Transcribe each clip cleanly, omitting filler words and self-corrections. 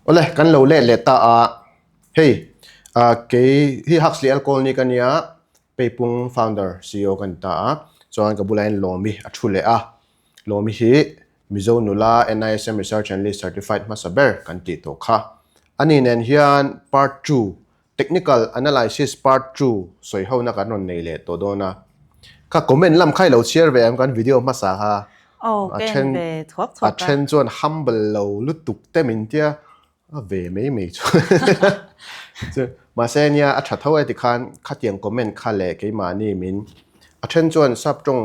Awle, kan lo let leh ta a, hei kei hi Huxley Alcohol ni ka nia, Peipung founder ceo ka ni ta a, chuan ka bulah hian Lawmi a thu leh a, Lawmi hi Mizo nula NISM Research Analyst Certified hmasa ber kan tih tawh kha. Ani nen hian part 2 Technical analysis part 2 sawi ho na kan rawn nei leh tawh dawn a. Kha comment lam kha i lo chhiar ve em kan video hmasa kha. Aw A ka en then ve thuak a thuak a. then chuan humble lo lutuk te min tia a ve mai mai chu. Chu mahse nia a tha tho e tikhan khatiang comment kha leh keimahni min a then chuan sap tawng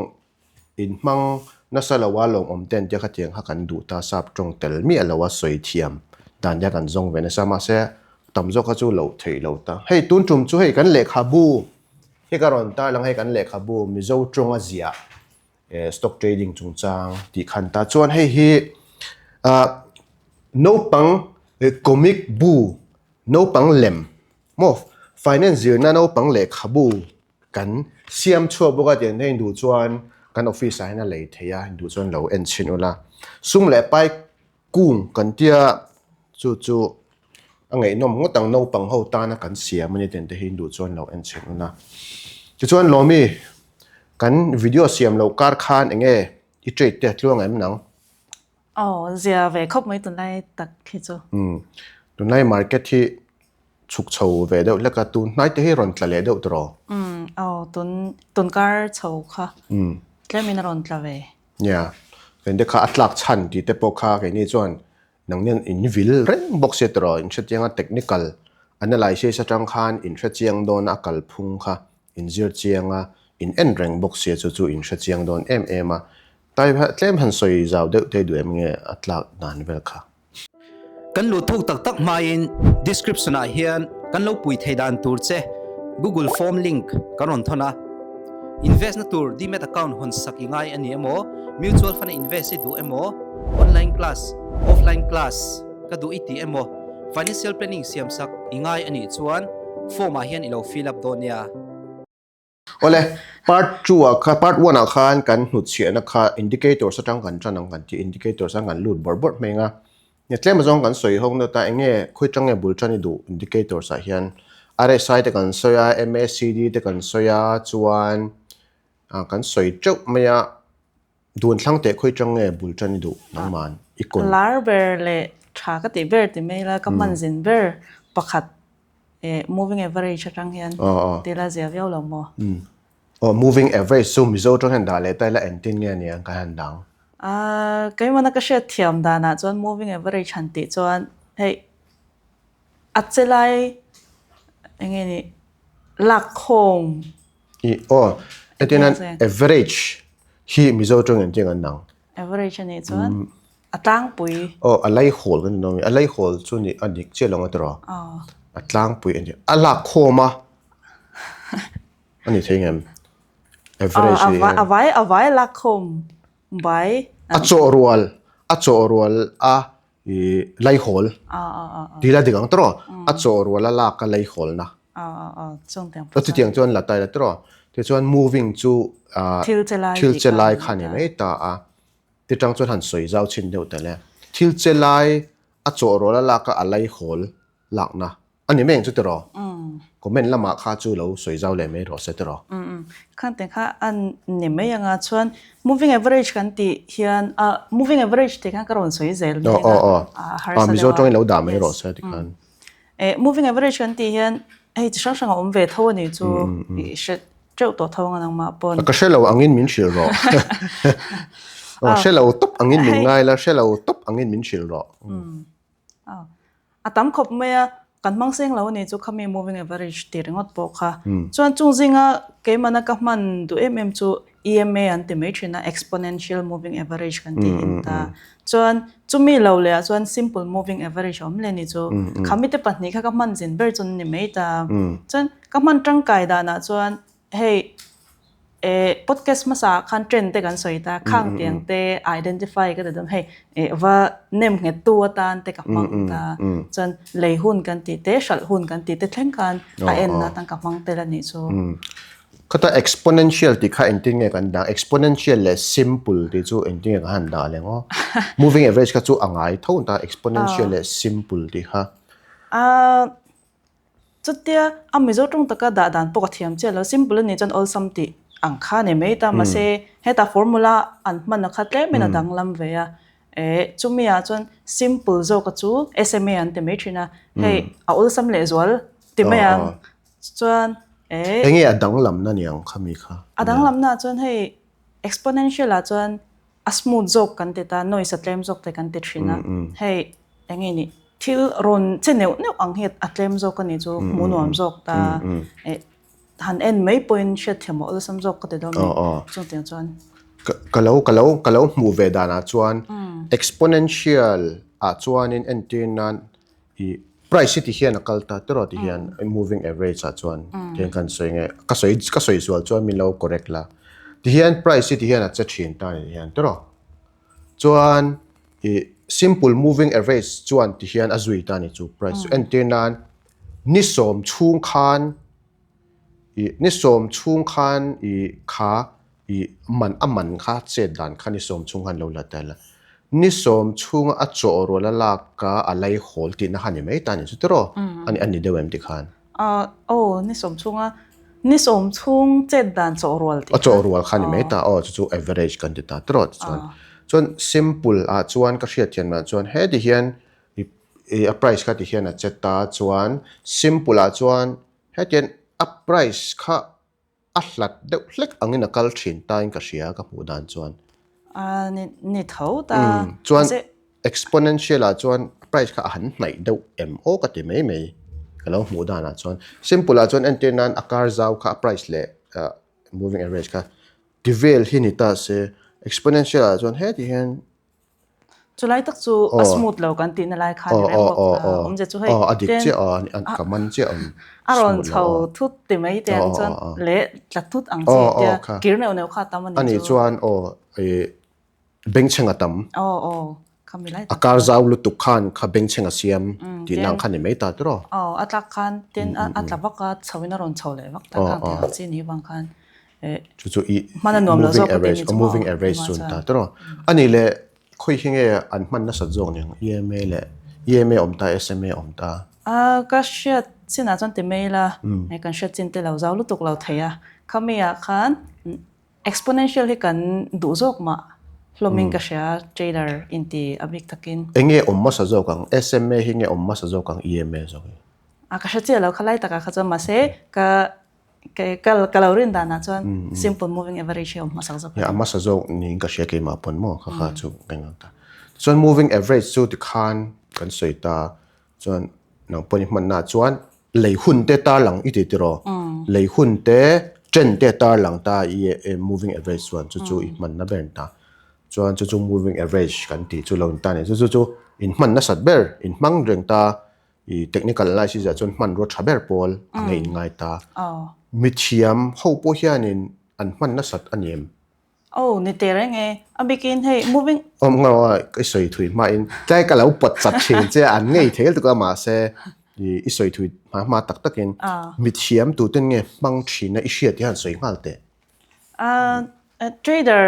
Inhmang nasa loa lawmawm ten tia khatiang kha kan duh ta sap tawng tel miah loa sawi thiam dan tia kan zawng ve nasa mahse tam zawk kha chu loh theih lo ta. Hei tun tum chu hei kan lehkhabu hi ka rawn tar lang hei kan lehkhabu Mizo tawnga ziah eh stock trading chungchang tih khan ta chuan hei hi ah naupang comic bu naupang lem maw finance zirna naupang lehkhabu Kan siam chhuak bawk a tiang hian induh chuan kan office ah hian a lei thei a, induh chuan lo en chhin ula. Sum leh pai kung kan tia chu chu a ngaihnawm ngawt ang naupang ho tana kan siam a ni tiang te hi induh chuan lo en chhin ula. Tichuan Lawmi kan video siam loh kar khan eng nge i trade te a tluang em nang? Aw zia ve khawp mai tunlai tak hi chu. Umm tunlai market hi Chhuk chho ve deuh hlek a, tun hnai te hi rawn tla leh deuh tawh. Umm aw tun tun kar chho kha tlem in a rawn tla ve. Nia, kei te kha a tlak chhan tih te pawh kha keini chuan nangnian in vil reng bawk sia tawh in hrechiang a technical analysis atang khan in hrechiang dawn a kalphung kha in zir chiang a in en reng bawk sia chu chu in hrechiang dawn em em a tai tlem han sawi zau deuh te duh em nge a tlak dan vel kha. Kan luh thuk tak tak hmain description ah hian kan lo pui thei dan tur che Google form link kan rawn thawn a. Invest na tur demat account hawn sak i ngai a ni emaw, mutual fund a invest i duh emaw, online class, offline class ka duh i ti emaw, financial planning siam sak i ngai a nih chuan form ah hian i lo fill up dawn nia. Awle, part 2 ah kha, part 1 ah khan kan hnutchhiahna kha indicators atang kan tan ang kan tih, indicators a kan lut bawrh bawrh hmeng a. Nia tlem azawng kan sawi ho na ta eng nge khawi tang nge bul tan i duh indicators ah hian RSI te kan sawi a, MACD te kan sawi a, chuan kan sawi teuh mai a, dun thlang teh khawi tang nge bul tan i duh nangman i kawn. Lar ber leh tha ka tih ber ti mai la, ka hman zin ber pakhat Eh moving average atang hian til a zia viau lo maw? Aw moving average chu Mizo tang hian dah leh ta ila engtin nge aniang ka han dang. Ahh keimahna ka hriat thiam danah chuan moving average han tih chuan hei a che lai eng nge ni lak khawm. I aw entirna average hi Mizo tang engtin an dang? Average anih chuan a tlangpui. Aw a laihawl kan ti dawn a mi, a laihawl chu ni a dik chiah lo ang a tiraw? A tlangpui a ni, a lak khawm a a ni thei ngem? Average hi A vai a vai lak khawm bai. A chawh rual a chawh rual a I laihawl tih la dik ang tiraw? A chawh rual a lak a laihawl na. Chutiang chuan la ta ila tiraw? Tichuan moving chu thil che lai kha ni mai ta a. Tichang chuan han sawi zau chhin deuh tel e. Thil che lai a chawh rual a lak a a laihawl lakna. A ni mai ang chu tiraw? Comment lamah kha chu lo sawi zau leh mai rawh se tiraw? Khang te kha a ni mai ang a, chuan moving average kan tih hian a moving average tih khan ka rawn sawi zel mai ang a, a harsa deuh a. Mizo tawngin lo dah mai rawh se tikhan. Moving average kan tih hian hei chi hrang hrang a awm ve tho a ni chu i hre teuh tawh tho ang a nangmah pawn. Ka hre lo angin min hrilh rawh. Hre lo tawp angin min ngai la, hre lo tawp angin min hrilh rawh. A tam khawp mai a, kan hmang seng lo a ni chu khami moving average tih ringawt pawh kha. Chuan chung zinga keimahna ka hman duh em em chu EMA an ti mai thin a, exponential moving average kan tih in ta. Chuan chumi lo leh ah chuan simple moving average a awm leh a ni chu. Khami te pahnih kha ka hman zin ber chu an ni mai ta. Chuan ka hman tangkai danah chuan hei. Eh podcast hmasa ah khan trend te kan sawi ta, khang tiang te identify ka ti dawn hei eh va nem nghet tu atan te ka hmang ta chuan lei hun kan tih te hralh hun kan tih te thleng khan a en na atan ka hmang tel a nih chu. Khata exponential tih kha engtin nge kan dah exponential leh simple tih chu engtin nge kan han dah leh ngaw moving average kha chu a ngai tho ta exponential leh simple tih kha. Chutia a Mizo tawng taka dah dan pawh ka thiam chiah lo. Simple a nih chuan awlsam tih ang kha ni mai ta. Mahse heta formula an hman a kha tlemin a danglam ve a. Eh chumi ah chuan simple zawka chu SMA an ti mai thin a. Hei a awlsam lehzual ti mai ang. Chuan eh. Enge a danglamna ni ang kha mi kha? A danglamna ah chuan hei exponential ah chuan a smooth zawk kan ti ta, noise a tlem zawk te kan ti thin a, hei eng nge nih thil rawn che neuh neuh ang hi a tlem zawk a nih chu hmuh nuam zawk ta, eh han en mai pawhin hriatthiam a awlsam zawk ka ti dawn a ni, chutiang chuan. Ka lo ka lo ka lo hmuh ve danah chuan exponential ah chuanin entir nan I price hi ti hian a kal ta tiraw ti hian moving average ah chuan tihian kan sawi nge ka sawi ka sawi zual chuan min lo correct la ti hian price hi ti hian a che thin ta ni hian tiraw chuan i simple moving average chuan ti hian a zui ta ni chu price chu entir nan ni sawm chhung khan I ni sawm chhung khan i kha i man a man kha chet dan kha ni sawm chhung khan lo la tel a. Ni sawm chhunga a chaw rual a lak ka a lai hawl tihna kha ni mai ta ni chu tiraw? A ni a ni deuh em ti khan? Aw ni sawm chhunga ni sawm chhung chet dan chaw rual tih kha. A chaw rual kha ni mai ta aw chu chu average kan ti ta tiraw tichuan. Chuan simple ah chuan ka hriat thiam ah chuan heti hian i a price kha ti hian a che ta chuan simple ah chuan Hetiang a price kha a hlat deuh hlek angin a kal thin tain ka hria ka hmuh dan chuan. A ni ni tho ta. Chuan exponential ah chuan price kha a han hnaih deuh em aw ka ti mai mai ka lo hmuh danah chuan. Simple ah chuan entir nan a kar zau kha a price leh moving average kha ti vel hi ni ta se exponential ah chuan heti hian Chulai tak chu a smooth lo kan tihna lai kha ni reng bawk ta. Awmzia chu hei a dik chiah a ka man chiah awm a rawn chho thut ti mai te ang chuan leh tla thut ang chi tia kir neuh neuh kha a tam a ni chu. Ani chuan aw bengchheng a tam. Aw aw khami lai tak. A kar zau lutuk khan kha bengchheng a siam tihna ang kha ni mai ta tiraw. Aw a tlak khan tin a tla vak a chho in a rawn chho leh vak ta khang tih ang chi ni vang khan. Chu chu i moving average a moving average chu ta tiraw. Ani leh khawi hi nge an hman nasat zawk niang EMA leh EMA awm ta SMA awm ta. A ka hriat chinah chuan ti mai ila hei kan hriat chin te lo zau lutuk lo thei a. Khami ah khan exponential hi kan duh zawk mah hlawmin ka hria trader inti a bik takin. Eng nge awm hmasa zawk ang SMA hi nge awm hmasa zawk ang EMA zawk hi? A ka hre chiah lo khalai takah kha chuan mahse ka Ka lo rin danah chuan simple moving average hi a awm hmasak zawk a. A hmasa zawk niin ka hria keimah pawn maw kha kha chu ka inang ta. Tichuan moving average chu tikhan kan sawi ta chuan nang pawhin i hmanna chuan lei hun te tarlang i ti tiraw? Lei hun te trend te tarlang ta i moving average chuan chu chu i hmanna ber ta. Chuan chu chu moving average kan tih chu lo in ta a ni. Chu chu chu in hman nasat ber in hmang reng ta. I technical analysis ah chuan hmanrua tha ber pawl a ngei in ngai ta. Mithiam ho pawh hianin an hman nasat a ni em? Aw, ni teh reng e. A bikin hei moving. Awm ngau a, i sawi thui hmain tlai ka lo pawt chat thin che a, an ngei thei lutuk a mahse i sawi thui hma hma tak takin mithiam tuten nge hmang thin a i hriat hian sawi nghal teh. Trader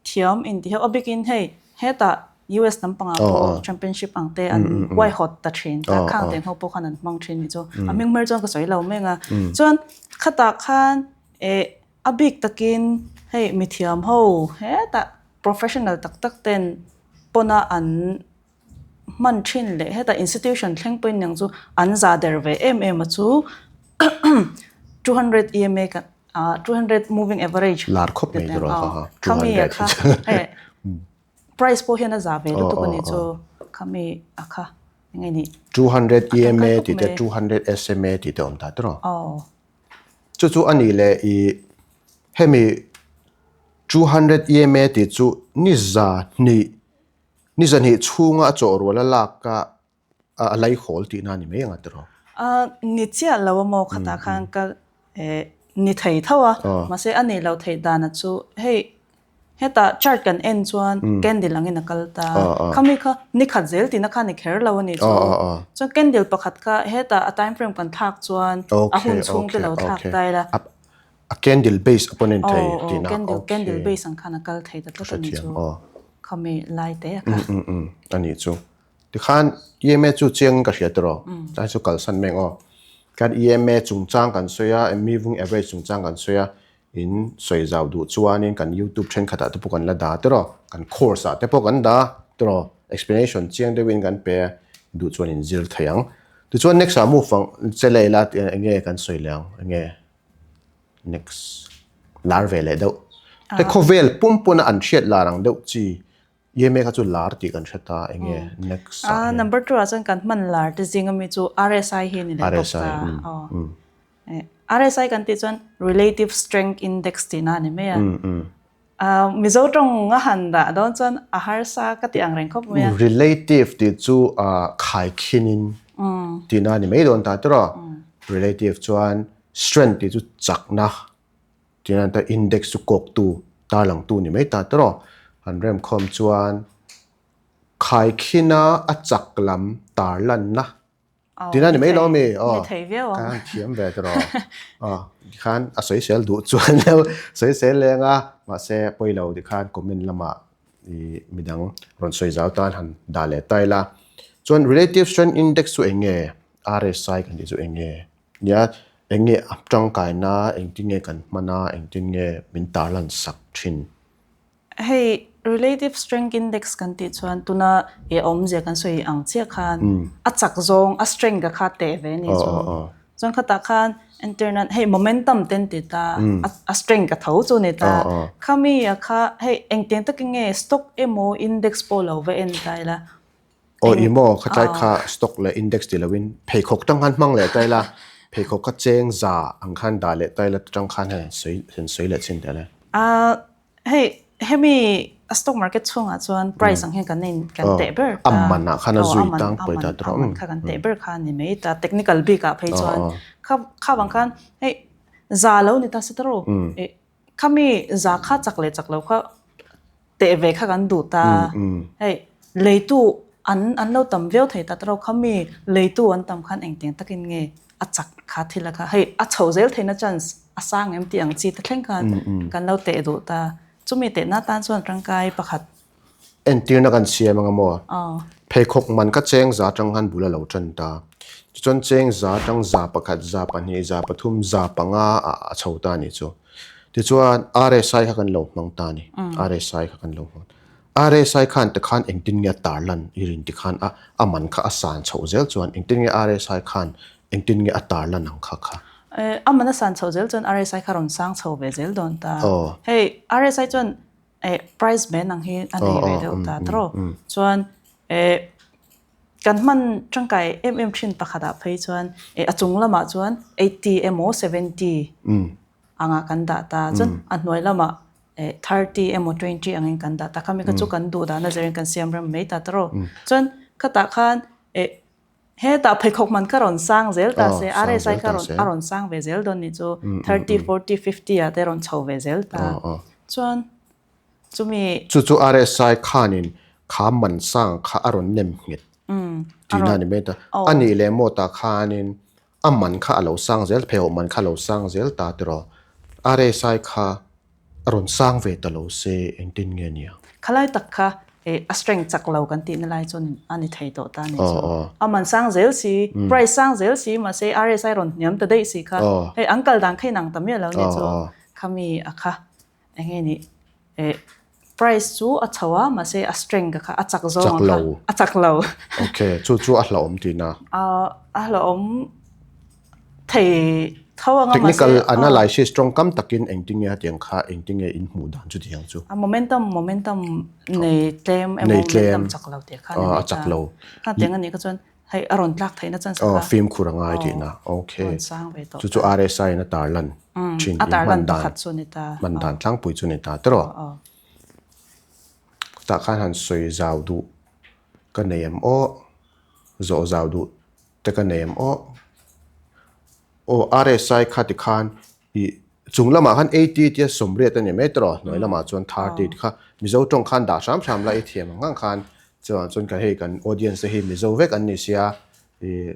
Thiam in ti ho a bikin hei hetah US lampangah pawh championship ang te an huaihawt ta thin ta khang te ho pawh khan an hmang thin ni chu a hming hmer chuan ka sawi lo meng a chuan khatah khan eh a bik takin hei mithiam ho hetah professional tak tak ten pawna an hman thin leh hetah institution thleng pawhin niang chu an za der ve em em a chu 200 EMA kan 200 moving average lar khawp mai tiraw kha kha 200 kha price pawh hian a za ve lutuk a ni chu khami a kha enge ni 200 EMA tih te 200 SMA tih te awm ta tiraw chu chu a nih leh i hemi 200 EMA tih chu ni za hnih Ni zahnih chhunga a chawh rual a lak a a laihawl tihna a ni mai ang a tiraw? Ni chiah lo a maw khatah khan ka. ni thei tho a, mahse a nei lo theih dana chu hei hetah chart kan en chuan candle angin a kal ta, khami kha ni khat zel tihna kha ni kher lo a ni chu. Chuan candle pakhat kha hetah a time frame kan thlak chuan a hun chhung te lo thlak ta ila. A candle base a pawn en thei tihna. Candle candle base ang khan a kal thei ta tlat a ni chu. Khami lai te a kha. A ni chu. Tikhan EMA chu chiang ka hria tiraw? Tlai chu kalsan mek aw. Khan EMA chungchang kan sawi a, moving average chungchang kan sawi a, in sawi zau duh chuanin kan YouTube thenkhatah te pawh kan la dah tiraw? Kan course ah te pawh kan dah tiraw? Explanation chiang deuhin kan pe a, duh chuan in zir thei ang. Tichuan next ah move ang che leh ila eng nge kan sawi leh ang? Eng nge next lar ve leh deuh? Hei khawvel pum pawna an hriat lar ang deuh chi EMA kha chu lar tih kan hre ta enge next ah hian. Number 2 ah chuan kan hman lar te zing ami chu RSI hi ni leh bawk ta. RSI kan tih chuan Relative Strength Index tihna a ni mai a. Mizo tawng a han dah dawn chuan a harsa ka tih ang reng khawp mai a. Relative tih chu khaikhinin tihna a ni mai dawn ta tiraw. Relative chuan strength tih chu chakna Tihian ta index chu kawktu tarlangtu ni mai ta tawh han remkhawm chuan khaikhina a chak lam tarlanna tina ni mai lo mi aw kan thiam ve tawh aw tikhan a sawisel duh chuan deuh sawisel leng a mahse pawilo tikhan comment lamah i midang rawn sawi zau tan han dah leh ta ila chuan relative strength index chu eng nge RSI kan tih chu eng nge. Nia, eng nge a tangkaina, engtin nge kan hman a, engtin nge min tarlan sak thin? Hei Relative Strength Index kan tih chuan tuna i awmzia kan sawi ang chiah khan a chak zawng, a strength a kha teh ve a ni chu. Chuan khatah khan entirnan hei momentum te an ti ta, a strength a tho chu a ni ta. Khami a kha hei engtiang takin nge stock emaw index pawh lo va en ta ila, Aw i maw khatlai kha stock leh index ti loin pheikhawk tang khan hmang leh ta ila, pheikhawk kha cheng za ang khan dah leh ta ila tang khan hei sawi han sawi leh chin teh le. Ahh hei hemi a stock market chhungah chuan price ang hian kan in kan teh ber ta. A man ah khan a zui tang pawi ta tawh. A man kha kan teh ber kha a ni mai ta technical bik ah phei chuan kha kha vang khan hei za lo ni ta se ta ru Khami za kha chak leh chak lo kha teh ve kha kan duh ta. Hei leitu an an lo tam viau thei ta tawrh a, khami leitu an tam khan engtiang takin nge a chak kha thil a kha hei a chho zel theihna chance a sang em tih ang chi te thleng khan kan lo teh duh ta. Chumi tehna tan chuan tangkai pakhat. Entirna kan siam anga maw? Pheikhawk man ka cheng za atang khan bul a lo tan ta. Tichuan cheng za atang za pakhat, za pahnih, za pathum, za panga ah a chho ta a nih chu. Tichuan RSI kha kan lo hmang ta a ni. RSI kha kan lo hmang. RSI khan tikhan engtin nge a tarlan i rin tikhan a a man kha a san chhoh zel chuan engtin nge RSI khan engtin nge a tarlan ang kha kha? A man a san chhoh zel chuan RSI kha rawn sang chho ve zel dawn ta. Hei RSI chuan eh price men ang hi a nei ve deuh ta tawrh chuan eh kan hman tangkai em em thin pakhat ah phei chuan eh a chung lamah chuan 80 emaw 70 anga kan dah ta chuan a hnuai lamah eh 30 emaw 20 angin kan dah ta khami kha chu kan duh dan a zirin kan siam rem mai ta tawrh chuan khatah khan eh Hetah pheikhawk man kha rawn sang zel ta se, RSI kha rawn a rawn sang ve zel dawn nih chu 30, 40, 50 ah te rawn chho ve zel ta. Chuan chumi. Chu chu RSI khanin kha man sang kha a rawn nem nghet tihna a ni mai ta. A nih leh maw tah khanin a man kha a lo sang zel, pheikhawk man kha a lo sang zel ta tiraw. RSI kha A rawn sang ve ta lo se engtin nge nia? Khalai tak kha a strength chak lo kan tihna lai chuan a ni thei tawh ta ni chu. A man sang zel si, price sang zel si mahse RSI rawn hniam ta daih si kha hei an kal dan kha inang ta miah lo ni chu. Khami a kha enge nih price chu a chho a mahse a strength kha a chak zawng a kha a chak lo. Okay, chu chu a hlauhawm tihna. A hlauhawm thei tho anga mahse Technical analysis tawngkam takin engtin nge hetiang kha engtin nge in hmuh dan chu tiang chu? A momentum momentum nei tlem emaw momentum chak lo tih kha a chak lo. Hetiang anih kha chuan hei a rawn tlak theihna chance kha. Fimkhur a ngai tihna. Okay. Chu chu RSI in a tarlan thin a tarlan pakhat chu ni ta. Hman dan tlangpui chu ni ta tiraw. Tah khan han sawi zau duh ka nei em aw zawh zau duh te ka nei em aw. Aw RSI kha tikhan i Chung lamah khan 80 tia 80 a ni mai tawh hnuai lamah chuan 30 ti kha Mizo tawng khan dah hram hram la i thiam ang ang khan chuan chuan kan hei kan audience te hi Mizo vek an ni sia ih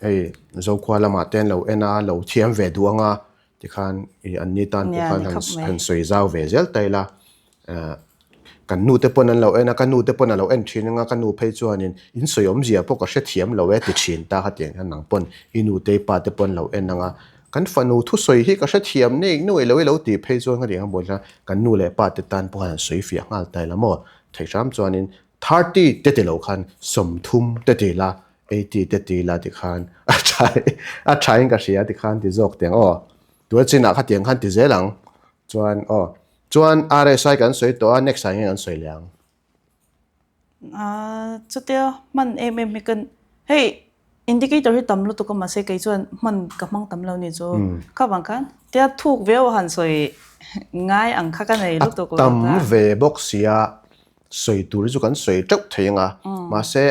hei Mizo khua lamah te an lo en a lo thiam ve duh ang a tikhan ih an ni tan pawh khan han han sawi zau ve zel ta ila eh Kan nu te pawn an lo en a, ka nu te pawn a lo en thin anga ka nu phei chuanin in sawi awmzia pawh ka hrethiam lo e ti thin ta kha tiang hian nang pawn i nu te i pa te pawn lo en anga kan fanu thusawi hi ka hrethiam nek nuai lo i lo tih phei chuan ka tih ang buai hian kan nu leh pa te tan pawh khan an sawi fiah nghal ta ila maw theih hram chuanin 30 te ti lo khan 30 te ti la 80 te ti la ti khan a tha a tha in ka hria ti khan ti zawk tiang aw tuna chinah kha tiang khan ti zel ang chuan aw Chuan RSI kan sawi tawh a, next ah nge kan sawi leh ang? Ahh chutia hman em em hi kan hei indicator hi tam lutuk a mahse kei chuan hman ka hmang tam lo ni chu kha vang khan tia thuk viau a han sawi ngai ang kha ka nei lutuk lo ta. A tam ve bawk sia sawi tur hi chu kan sawi teuh thei ang a, mahse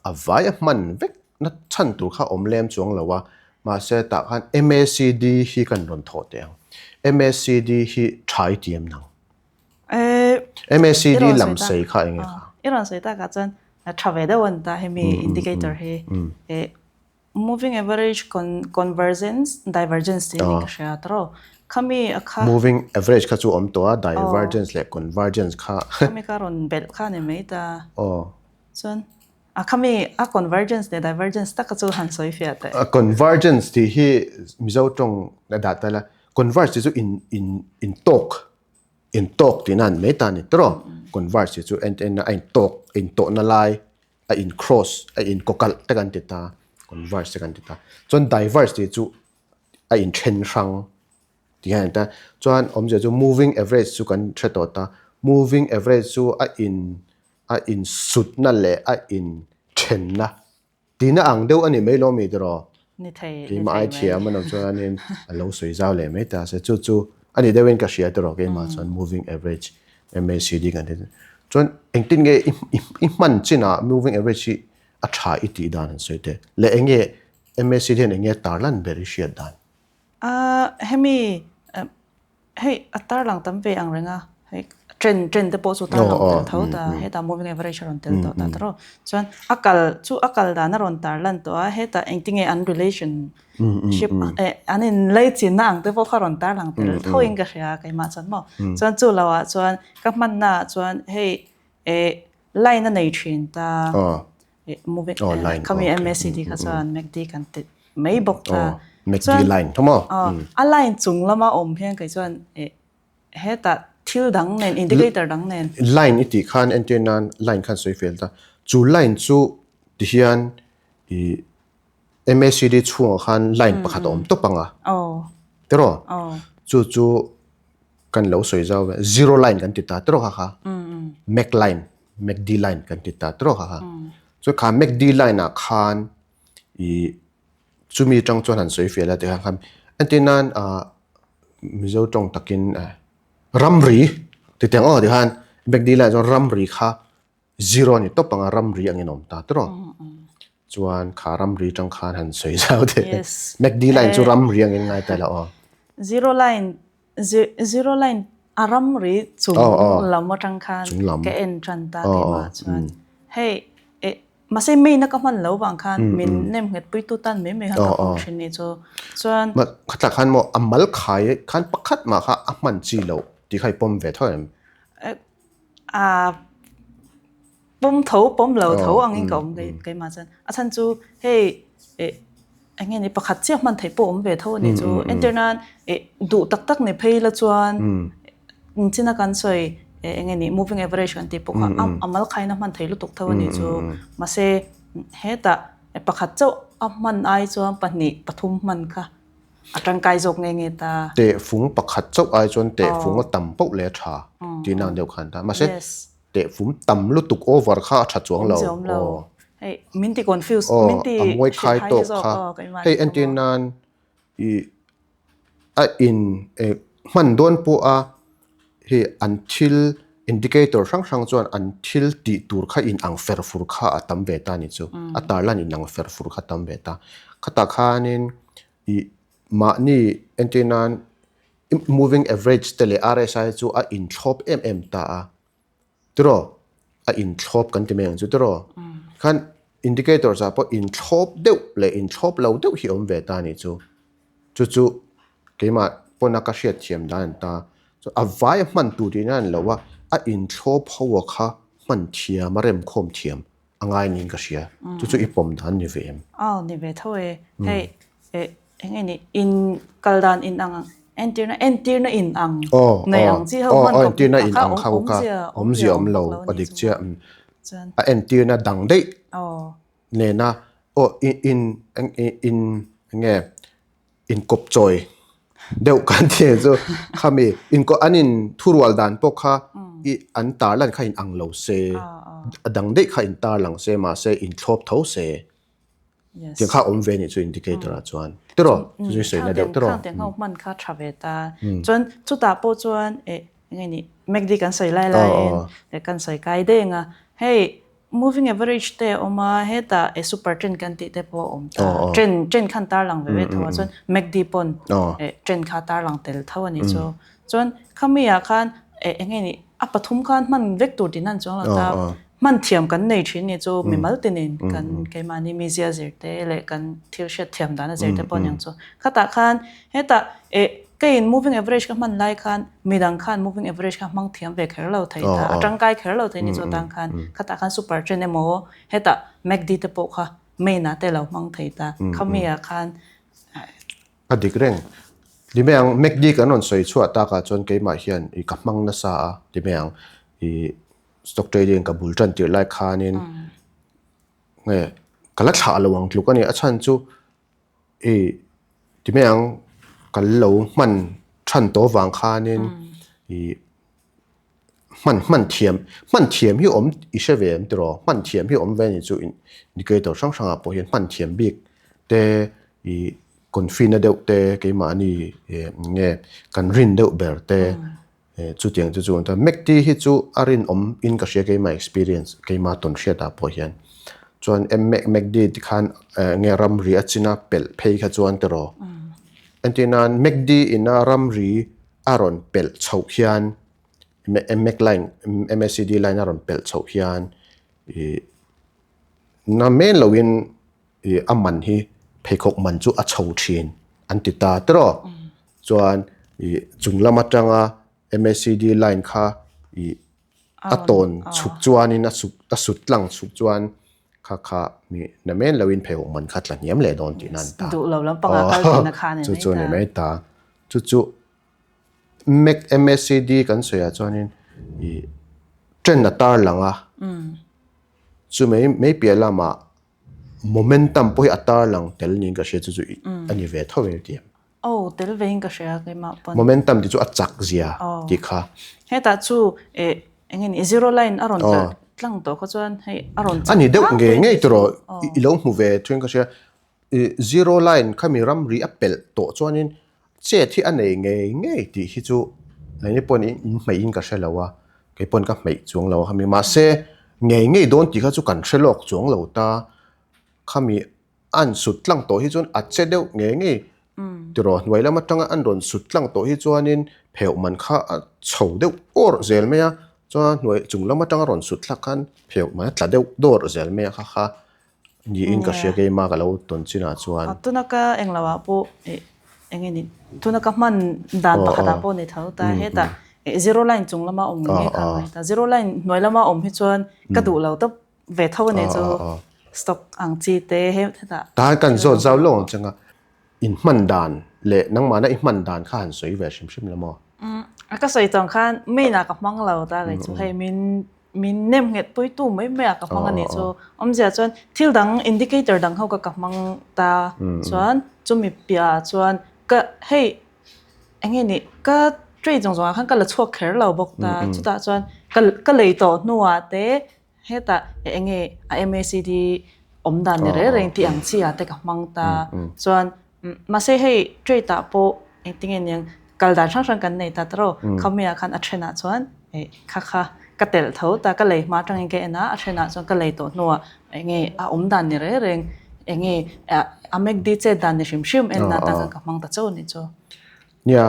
a vai a hman vek na chhan tur kha awm lem chuang lo a, mahse tah khan MACD hi kan rawn thawh teh ang. MACD hi tha i ti em nang? MACD lam sei kha eng nge kha? I rawn sawi takah chuan tha ve deuh a ni ta hemi indicator hi. Moving average convergence divergence tih a ni ka hria tawh. Khami a kha. Moving average kha chu awm tawh a, divergence leh convergence kha. Khami kha rawn belh kha a ni mai ta. Chuan A khami a convergence leh divergence taka chu han sawi fiah teh. A convergence tih hi Mizo tawng a dah ta la, converge tih chu in in in tawk, in tawk tihna an mai ta a ni tawh. Converge tih chu en en a in tawk, in tawhna lai a in cross, a in kawkalh te kan ti ta, converge te kan ti ta. Chuan diverge tih chu a in then hrang tih hian a ni ta. Chuan awmzia chu moving average chu kan hre tawh ta, moving average chu a in a insutna leh a inthenna tihna ang deuh a ni mai lo mi tiraw? Ni thei, ni Keimah ai thei mai. thiam a lo chuanin a lo sawi zau leh mai ta se chu chu a ni deuhin ka hria tiraw keimah chuan moving average MACD kan ti chuan engtin nge i i i hman chinah moving average hi a tha i tih dan an sawi teh leh eng nge MACD hian eng nge tarlan ber i hriat dan? A hemi Hei a tarlang tam ve ang reng a, hei trend trend te pawh chu tarlang tel tho ta, hetah moving average a rawn tel tawh ta tawh chuan a kal chu a kal dan a rawn tarlan tawh a, hetah engtinge an relationship eh an inlaichinna ang te pawh kha rawn tarlang tel tho in ka hria keimah chuan maw. Chuan chu lo ah chuan ka hmanna ah chuan hei eh line a nei thin ta. Moving Oh, line. Khami Okay. MACD kha chuan MACD kan ti mai bawk ta. Oh, MACD Chuan line tho maw? Oh, a line chung lama awm hian kei chuan eh hetah thil dang nen indicator dang nen. Line i tih khan entir nan line khan sawi fel ta. Chu line chu ti hian i MACD chhungah khan line pakhat a awm tawp ang a. Oh. Tiraw? Oh. Chu chu kan lo sawi zau ve. Zero line kan ti ta tiraw kha kha? Mac line. MACD line kan ti ta trawk a kha. Chuan kha MACD line ah khan i chumi tang chuan han sawi fiah la tikhan khan entir nan ah Mizo tawng takin ramri ti teng aw tikhan MACD line chuan ramri kha zero a ni tawp ang a ramri angin a awm ta trawk. Chuan kha ramri tang khan han sawi zau teh. MACD line chu ramri angin ngai ta la aw. Zero line Zero line a ramri chung lam atang khan ka en tan ta keimah chuan hei eh mahse main a ka hman lo vang khan min nem nghet pui tu tan mai mai khan ka hmang thin ni chu chuan Khatla khan maw a mal khai khan pakhat mah kha a hman chi loh tih kha i pawm ve tho em? A Pawm tho, pawm lo tho angin ka awm keimah chuan. A chhan chu hei eh eng nge ni pakhat chiah hman theih pawh awm ve tho a nih chu. Entir nan eh duh tak tak ni phei la chuan china kan sawi eh eng nge ni moving average kan tih pawh kha a mal khaina hman thei lutuk tho a nih chu. Mahse hetah pakhat chauh a hman ai chuan pahnih pathum hman kha a tangkai zawk nge nge ta. Tehfung pakhat chauh ai chuan tehfung a tam poh leh a tha tihna ang deuh khan ta. Mahse Tehfum tam lutuk over kha a tha chuang lo. Awm lo. Hei min ti confuse, min ti a mawi khai tawk kha. Hei entir nan i a in hman dawn pawh a hei an thil indicator hrang hrang chuan an thil tih tur kha in ang fer fur kha a tam ve ta ni chu. A tarlan in ang fer fur kha a tam ve ta. Khatah khanin i mahni entir nan. Moving average te leh RSI chu a inthlawp em em ta a. Tiraw? A inthlawp kan ti mai ang chu tiraw? Khan indicators ah pawh inthlawp deuh leh inthlawp lo deuh hi a awm ve ta a nih chu. Chu chu keimah pawna ka hriat thiam dan a ni ta. Chu a vai a hman tur tihna a ni lo a, a inthlawp ho a kha hman thiam a remkhawm thiam a ngai niin ka hria. Chu chu i pawm dan ni ve em? Aw ni ve tho e. Hei eh eng nge ni in kal dan in ang entirna entirna in ang nei ang chi ho hman kawp entirna in ang ho kha awmzia awm lo a dik chiah. A entirna dang daih nena aw in in eng nge inkawp chawi deuh kan ti ang chu khami inkawp an in thurual dan pawh kha i an tar lan kha in ang lo se a dang daih kha in tar lang se mahse inthlawp tho se tiang kha awm ve nih chu indicator ah chuan tiraw chu chu sawi na deuh tiraw. Khang tiang ho hman kha tha ve ta chuan chutah pawh chuan eh eng nge ni MACD kan sawi lai laiin kan sawi kai deng a hei Moving average te a awm a, hetah e super trend kan tih te pawh a awm ta. Trend trend khan tarlang ve ve tho a, chuan MACD pawn e trend kha tarlang tel tho a ni chu. Chuan khami ah khan e eng nge ni a pathum khan hman vek tur tih nan chuang lo ta, hman thiam kan nei thin ni chu mimal te nen kan keimahni mizia zir te leh kan thil hriat thiam dan a zir te pawh aniang chu. Khatah khan hetah e Ka in moving average ka hman lai khan midang khan moving average kha hmang thiam ve kher lo thei ta, a tangkai kher lo thei ni chu atang khan khatah khan super trend emaw hetah MACD te pawh kha main ah te lo hmang thei ta, khami ah khan. A dik reng. Ti mai ang, MACD kan rawn sawi chhuah takah chuan keimah hian i ka hmang nasa a ti mai ang, i stock trading ka bul tan tirh lai khanin nge ka la thlah lo ang tluk a ni, a chhan chu I ti mai ang, kan lo hman than tawh vang khanin i hman hman thiam hman thiam hi awm i hre ve em tiraw? Hman thiam hi awm ve a ni chu indicator hrang hrangah pawh hian hman thiam bik te i confident na deuh te keimahni nge kan rin deuh ber te Chutiang chu chu an ta. MACD hi chu a rinawm in ka hria keimah experience keimah tawn hriat ah pawh hian. Chuan MACD ti khan nge ramri a china pelh phei kha chuan tiraw. Entir nan MACD ina ramri a rawn pelh chhoh hian MACD line MACD line a rawn pelh chhoh hian ih na men loin ih a man hi pheikhawk man chu a chho thin an ti ta tiraw. Chuan ih chung lam atanga MACD line kha ih a tawn chhuk chuanin a suk a sut tlang chhuk chuan kha kha mi na men loin pheikhawk man kha tla hniam leh dawn tihna a ni ta. Duh lo lampangah kal tihna kha a ni mai ta. Chu chu a ni mai ta. Chu chu Mac MACD kan sawiah chuanin ih trend a tar lang a, chu mai mai piah lamah momentum pawh hi a tar lang tel niin ka hria chu chu a ni ve tho em tih. Aw tel ve in ka hria keimah pawn. Momentum tih chu a chak zia tih kha. Hetah chu eh eng nge ni zero line a rawn kalh tlang tawh kha chuan hei a rawn chak. A ni deuh ngei ngei tiraw i lo hmu ve thuin ka hria. Zero line khami ramri a pelh tawh chuanin chet hi a nei ngei ngei tih hi chu engni pawhin in hmeih in ka hre lo a, kei pawn ka hmeih chuang lo a khami mahse ngei ngei dawn tih kha chu kan hre lawk chuang lo ta, khami an sut tlang tawh hi chuan a che deuh ngei ngei tiraw hnuai lam atanga an rawn sut tlang tawh hi chuanin pheuh man kha a chho deuh awrh zel mai a, chuan hnuai chung lam atanga rawn sut thlak khan pheuh man a tla deuh dawrh zel mai a kha kha. Niin ka hria keima ka lo tawn chinah chuan. Tuna ka englo ah pawh eng nge ni tuna ka hman dan pakhat ah pawh ni tho ta hetah zero line chung lama awm nge kha ngai ta zero line hnuai lama awm hi chuan ka duh lo tawp ve tho a ni chu stock ang chi te hetah. Tahan kan zawt zau lo ang changa in hman dan leh nangmahna i hman dan kha han sawi ve hrim hrim la maw? Ka sawi tawng khan main ah ka hmang lo ta kei chu hei min Min nem nghet puitu mai mai a ka hmang a nih chu. Awmzia chuan thil dang indicator dang ho ka ka hmang ta chuan chumi piahah chuan ka hei eng nge nih ka trade zawng zawngah khan ka la chhuak kher lo bawk ta chutah chuan ka ka lei tawh hnuah te hetah eng nge a MACD awm dan ni reng reng tih ang chi ah te ka hmang ta chuan Mahse hei trade ah pawh engtinge niang kal dan hrang hrang kan nei ta tawrh aw. Khawmia khan a then ah chuan kha kha ka telh tho ta ka lei hma atangin ka en a, a then ah chuan ka lei tawh hnuah enge a awm dan ni reng reng enge a MACD chet dan ni hrim hrim en na atang khan ka hmang ta chauh a nih chu. Nia.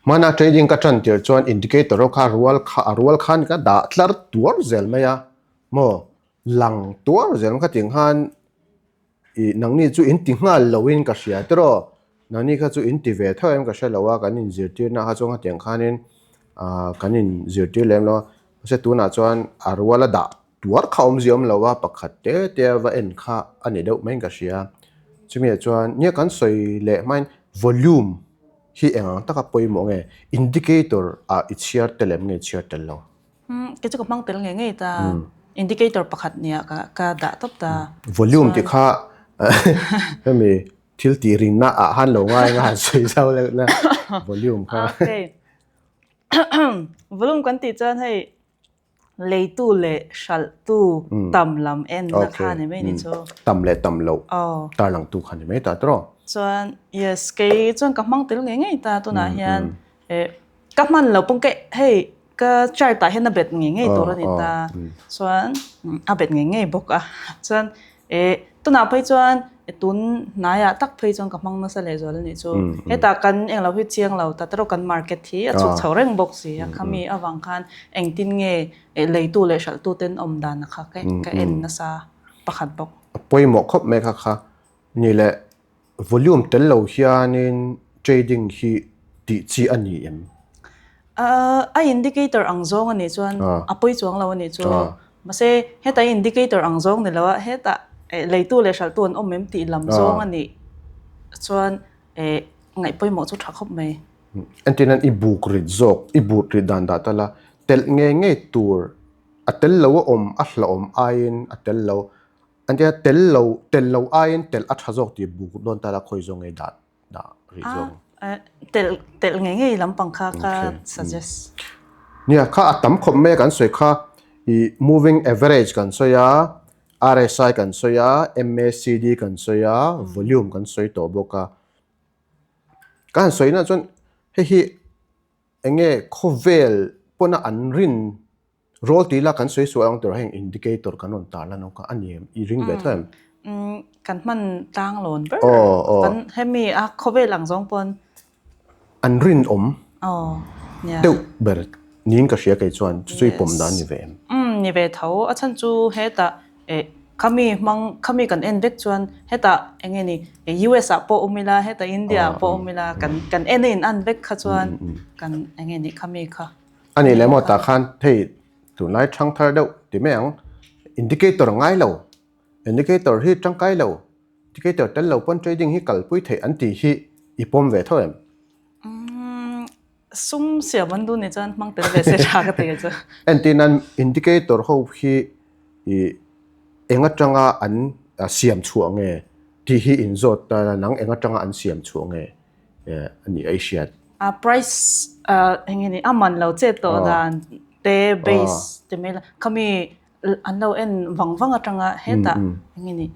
Hmana trading ka tan tir chuan indicator ho kha rual kha a rual khan ka dah tlar tuar zel mai a maw lang tuar zel kha ting khan ih nangni chu in ti nghal lo in ka hria tiraw nangni kha chu in ti ve tho em ka hre lo a kan in zirtir na kha chuan khatiang khanin ah kan in zirtir lem lo a mahse tunah chuan a rual a dah tuar kha awmzia awm lo a pakhat te te a va en kha a ni deuh maiin ka hria chumi ah chuan nia kan sawi leh hmain volume hi eng ang taka pawimawh nge indicator ah i chhiar tel em nge i chhiar tel lo? Umm kei chu ka hmang tel ngei ngei ta indicator pakhat nia ka ka dah tawp ta. Volume tih kha hemi thil tih rinna ah khan lo ngai nga han sawi zau leh na volume kha. Okay volume kan tih chuan hei Leitu leh hralhtu tam lam enna kha ni mai ni chu. Tam leh tam loh tarlangtu kha ni mai ta tawh. Chuan yes kei chuan ka hmang tel ngei ngei ta tunah hian ka hman lo pawng ka hei ka chart ah hian a bet ngei ngei tur a ni ta chuan a bet ngei ngei bawk a chuan Tunah phei chuan tun hnaiah tak phei chuan ka hmang nasa leh zual a nih chu. Hetah kan englo hi chiang lo ta erawh kan market hi a chhuk chho reng bawk si a. Khami avang khan engtin nge leitu leh hralhtu ten awm dan kha ka en nasa pakhat bawk. A pawimawh khawp mai kha kha ni leh Volume tel lo hianin trading hi tih chi a ni em? A indicator ang zawng a nih chuan a pawi chuang lo a nih chu. Mahse heta indicator ang zawng ni lo a, hetah leitu leh hralhtu an awm em tih lam zawng a nih chuan ngaih pawimawh chu tha khawp mai. Entirnan i buk rit zawk, i but rit dan dah ta la, telh ngei ngei tur a tel lo a awm a hlauhawm aiin a tel lo. An tia tel lo tel lo aiin telh a tha zawk tih buk dawn ta la khawi zawng ngei dah dah rih zawk. Telh telh ngei ngei lampang kha ka suggest. Nia kha a tam khawp mai a kan sawi kha i moving average kan sawi a, RSI kan sawi a, MACD kan sawi a, volume kan sawi tawh bawk a. Ka han sawi na chuan hei hi eng nge khawvel pawna an rin Roll tih la kan sawi sual ang tur heng indicator kan rawn tar lan awk a, a ni em? I ring ve tho em? Umm kan hman tlang lawn ber kan hemi a khawvel ang zawng pawn. An rinawm deuh ber niin ka hria kei chuan chu chu i pawm dan ni ve em? Umm ni ve tho, a chhan chu hetah eh khami hmang khami kan en vek chuan hetah eng nge ni US ah pawh awm ila hetah India ah pawh awm ila kan kan en a in an vek kha chuan kan eng nge ni khami kha. A nih leh maw tah khan hei tunlai thang thar deuh ti mai ang indicator a ngai lo indicator hi tangkai lo indicator tel lo pawn trading hi kalpui theih an tih hi i pawm ve tho em? Umm sum siam an duh nih chuan hmang tel ve se tha ka ti chu. Entir nan indicator ho hi i eng atanga an siam chhuah nge tih hi in zawt ta nang eng atanga an siam chhuah nge a nih a i hriat. A price eng nge ni a man lo chet tawh dan te base te mai la khami an lo en vang vang atanga hetah eng nge ni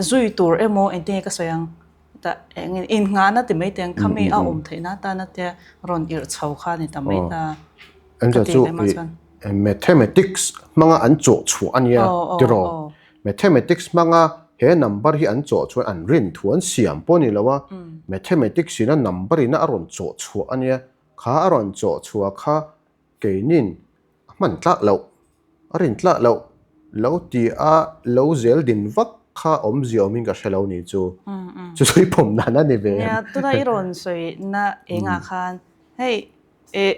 zui tur emaw engtin nge ka sawi ang hetah eng nge innghahna ti mai te ang khami a awm theihna atana te rawn irh chho kha a ni ta mai ta ka ti leh mah chuan. Mathematics hmanga an chawh chhuah a nia tiraw? Mathematics hmanga he number hi an chawh chuan an rin thu an siam pawh a ni lo a, Mathematics in a number in a rawn chawh chhuah a nia, kha a rawn chawh chhuah kha keinin a hman tlak loh, a rin tlak loh lo ti a lo zel din vak kha awmzia awmin ka hre lo ni chu, chu sawi pawm dan a ni ve em? Nia, tuna i rawn sawi na engah khan hei Eh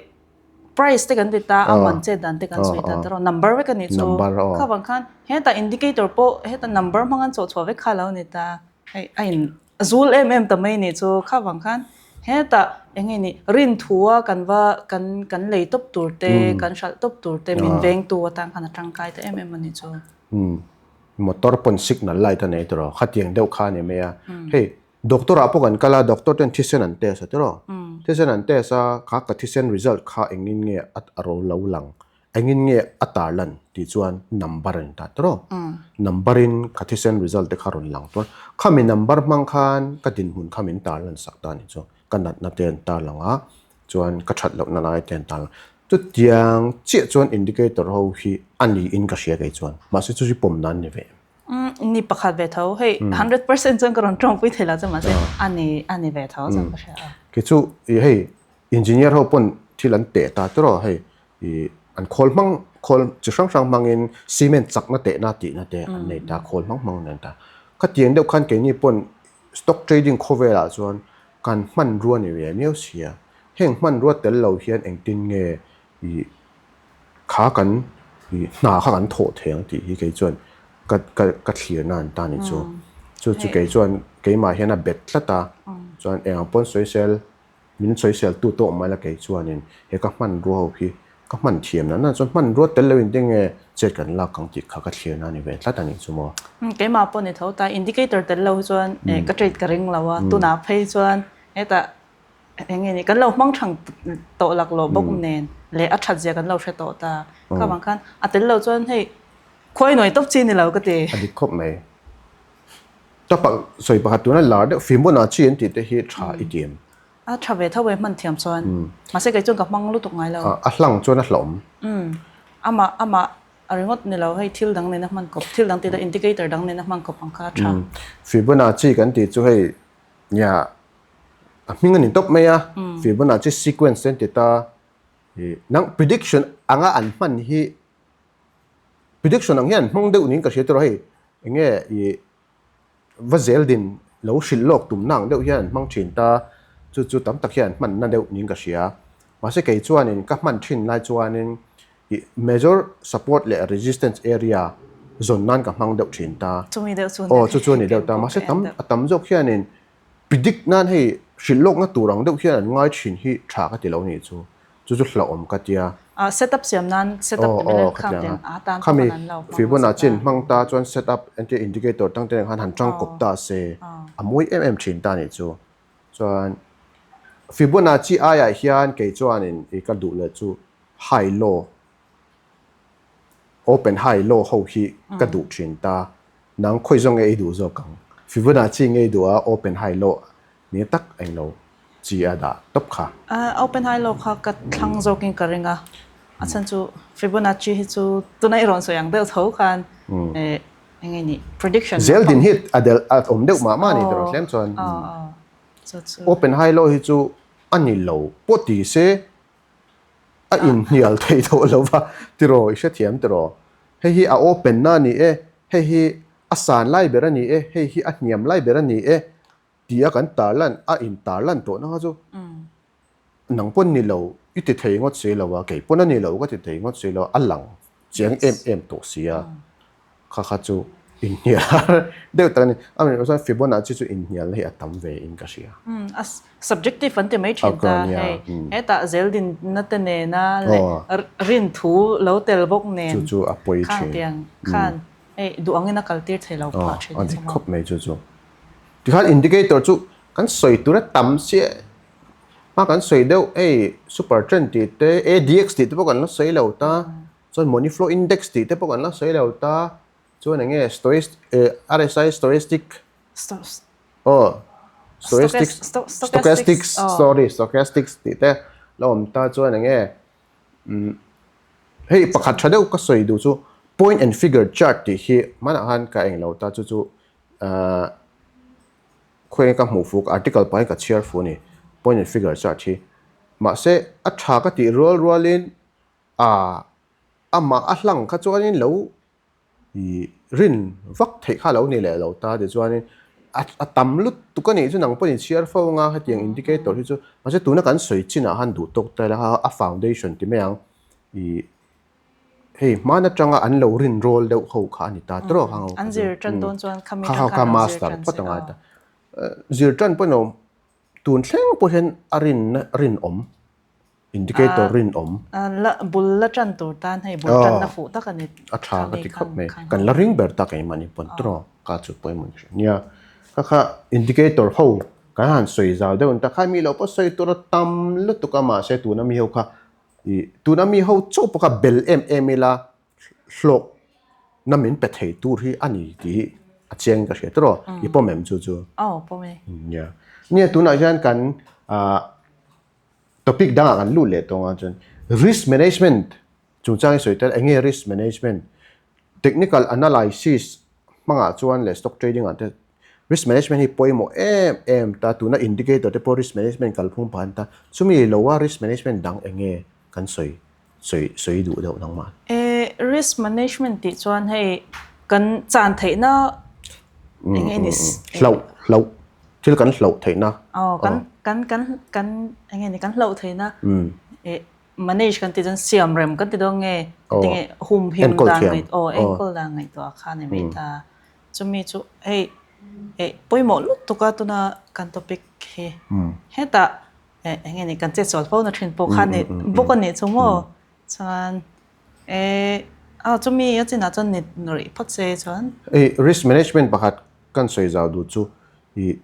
price te kan ti ta a man chet dan te kan sawi ta tawh number vek a nih chu kha vang khan heta indicator pawh heta number hmang an chawh chhuah vek kha lo ni ta hei a in zul em em ta mai nih chu kha vang khan heta eng nge ni rin thu a kan va kan kan lei tawp tur te kan hralh tawp tur te min veng tu atan khan a tangkai ta em em a nih chu. Motor pawn signal light a nei tawh khatiang deuh kha a ni mai a hei Doctor ah pawh kan kal a, doctor ten thisen an test a tiraw? Thisen an test a, kha ka thisen result kha engin nge a ro lo lang, engin nge a tar lan tih chuan number a ni ta tiraw? Number in ka thisen result te kha rawn lang chuan khami number hmang khan ka dinhmun kha min tar lan sak ta a nih chu, ka natna te an tar lang a, chuan ka that lohna lai te an tar lang. Chutiang chiah chuan indicator ho hi a niin ka hria kei chuan, mahse chu chu pawm nan ni ve em? Ni pakhat ve tho hei 100% chuan ka rawn tawngpui thei lo che mahse a ni a ni ve tho chuan ka hria a. Kei chu i hei Engineer ho pawn thil an teh ta tawrh a, hei ih an khawl hmang khawl chi hrang hrang hmangin cement chakna tehna tihna te an nei ta, khawl hmang hmang an nei ta. Khatiang deuh khan keini pawn stock trading khawvelah chuan kan hmanrua ni ve miau sia, heng hmanrua tel lo hian engtin nge ih kha kan ih hna kha kan thawh thei ang tih hi kei chuan ka ka ka thlirna an ta ni chu. Chu chu kei chuan keimah hian a bet tlat a, chuan eng ang pawn sawisel Min sawisel tu tawh mai la kei chuanin he ka hmanrua ho hi ka hman thiam na na chuan hmanrua tel loin te nge chet kan lak ang tih kha ka thlir na ni ve tlat a nih chu maw. Keimah pawh ni tho ta indicator tel lo hi chuan ka trade ka ring lo a tunah phei chuan hetah eng nge ni kan lo hmang thang tawh lak lawh bawk nen leh a that zia kan lo hre tawh ta kha vang khan a tel lo chuan hei khuai nuai tawp chi ni lo ka ti. A dik khawp mai. Ta pak sawi pakhat tuna lar deuh Fibonacci an tih te hi tha i ti em? A tha ve tho e hman thiam chuan. Mahse kei chuan ka hmang lutuk ngai lo. A hlang chuan a hlawm. Amah amah a ringawt ni lo hei thil dang nena hman kawp thil dang tih ila indicator dang nena hman kawp ang kha a tha. Fibonacci kan tih chu hei nia a hming a ni tawp mai a Fibonacci sequence te an ti ta nang prediction anga an hman hi Prediction ang hian hmang deuh niin ka hria tawh a hei enge ih va zel din lo hrilh lawk tumna ang deuh hian an hmang thin ta chu chu tam tak hian hman na deuh niin ka hria mahse kei chuanin ka hman thin lai chuanin ih major support leh resistance area zawn nan ka hmang deuh thin ta aw chu chu a ni deuh ta mahse tam a tam zawk hianin predict nan hei hrilh lawkna tur ang deuh hian an ngai thin hi tha ka ti lo nih chu. Chu chu hlauhawm ka tia. Ah set up siam nan set up ti mai kha tiang a tan pawh Khami Fibonacci an hmang ta chuan set up entir indicator tang te khan han tang kawp ta se a mawi em em thin ta nih chu. Chuan Fibonacci aiah hian kei chuanin i ka duh leh chu high low open high low ho hi ka duh thin ta. Nang khawi zawng nge i duh zawk ang? Fibonacci nge i duh a open high low Ni tak englo chi a dah tawp kha. Open high low kha ka thlang zawkin ka ring a, a chhan chu Fibonacci hi chu tuna i rawn sawi ang deuh tho khan eng nge ni prediction Zel din hi a del a awm deuh mah mah a ni tawh tlem chuan open high low hi chu a ni lo pawh ti se a inhnial thei tawh lo va tiraw i hrethiam tiraw hei hi a open na a ni e hei hi a san lai ber a ni e hei hi a hniam lai ber a ni e Tia kan tarlan a in tarlan tawhna kha chu nang pawn ni lo i ti thei ngawt si lo a, kei pawn a ni lo ka ti thei ngawt si lo a, a lang chiang em em tawh si a, kha kha chu inhnial deuh tak a ni. Amaherawhchu chuan Fibonacci chu inhnialna hi a tam ve in ka hria. A subjective an ti mai thin ta hei, hetah zeldinna te nena leh rinthu lo tel bawk nen chu chu a pawi thin. Khangtiang khan hei duh angin a kaltir thei lo phah thin. A dik khawp mai chu chu. Tikhan indicator chu kan sawi tur a tam chiah hma kan sawi deuh hei super trend tih te ADX tih te pawh kan la sawi lo ta chuan money flow index tih te pawh kan la sawi lo ta chuan eng nge RSI stochastic aw stochastic stochastics sorry stochastics tih te la awm ta chuan eng nge hei pakhat tha deuh ka sawi duh chu point and figure chart tih hi hmanah khan ka eng lo ta chu chu Ahh khawiah ka hmuh fuk article pahin ka chhiar fu a ni point and figure chart hi mahse a tha ka tih rual rualin ahh amah a hlang kha chuanin lo ih rin vak theih kha lo ni leh lo ta tichuanin a a tam lutuk a nih chu nang pawhin chhiar fo anga hetiang indicator hi chu mahse tuna kan sawi chinah khan duh tawk ta ila a foundation ti mai ang ih. Hei hman atanga an lo rin rawl deuh ho kha a ni ta tawrh ang. An zir tan dawn chuan khami atang khan an zir tan se aw. Zir tan pawh emaw tun thleng pawh hian a rin rinawm indicator rinawm. Bul la tan tur tan hei bul tan na fuh tak a ni. A tha ka ti khawp mai. Kan la ring ber ta keimahni pawn tawrh ang ka chu pawimawh ni hran. Nia kha kha indicator ho kan han sawi zau deuh a ni ta. Kha mi lo pawh sawi tur a tam lutuk a mahse tuna mi ho kha Ih, tuna mi ho chauh pawh kha bel em em ila hlawk na min pe thei tur hi a ni tih hi a chiang ka hria tawrh aw, i pawm em chu chu? Aw, pawm e. Nia. Nia, tunah hian kan ah topic dangah kan lut leh tawng a chuan risk management chungchang i sawi tel eng nge risk management? Technical analysis hmangah chuan leh stock trading ah te. Risk management hi pawimawh em em ta, tuna indicator te pawh risk management kalphung pah an ta, chumi loa risk management dang eng nge kan sawi sawi sawi duh deuh nangmah? E, risk management tih chuan hei kan chan theihna eng nge ni? Hlauh hlauh thil kan hlauh theihna. Aw kan kan kan kan eng nge ni kan hlauh theihna e manage kan tih chuan siam rem kan ti dawn nge tinge humhim dan ngaih aw enkawl dan ngaihtuah kha ni mai ta. Chumi chu hei eh pawimawh lutuk a tuna kan topic hi hetah eh eng nge ni kan chetsual fo na thin pawh kha ni bawk a nih chu maw chuan eh a chumi a chinah chuan ni rih phawt se chuan. Hei risk management pakhat kan sawi zau duh chu ih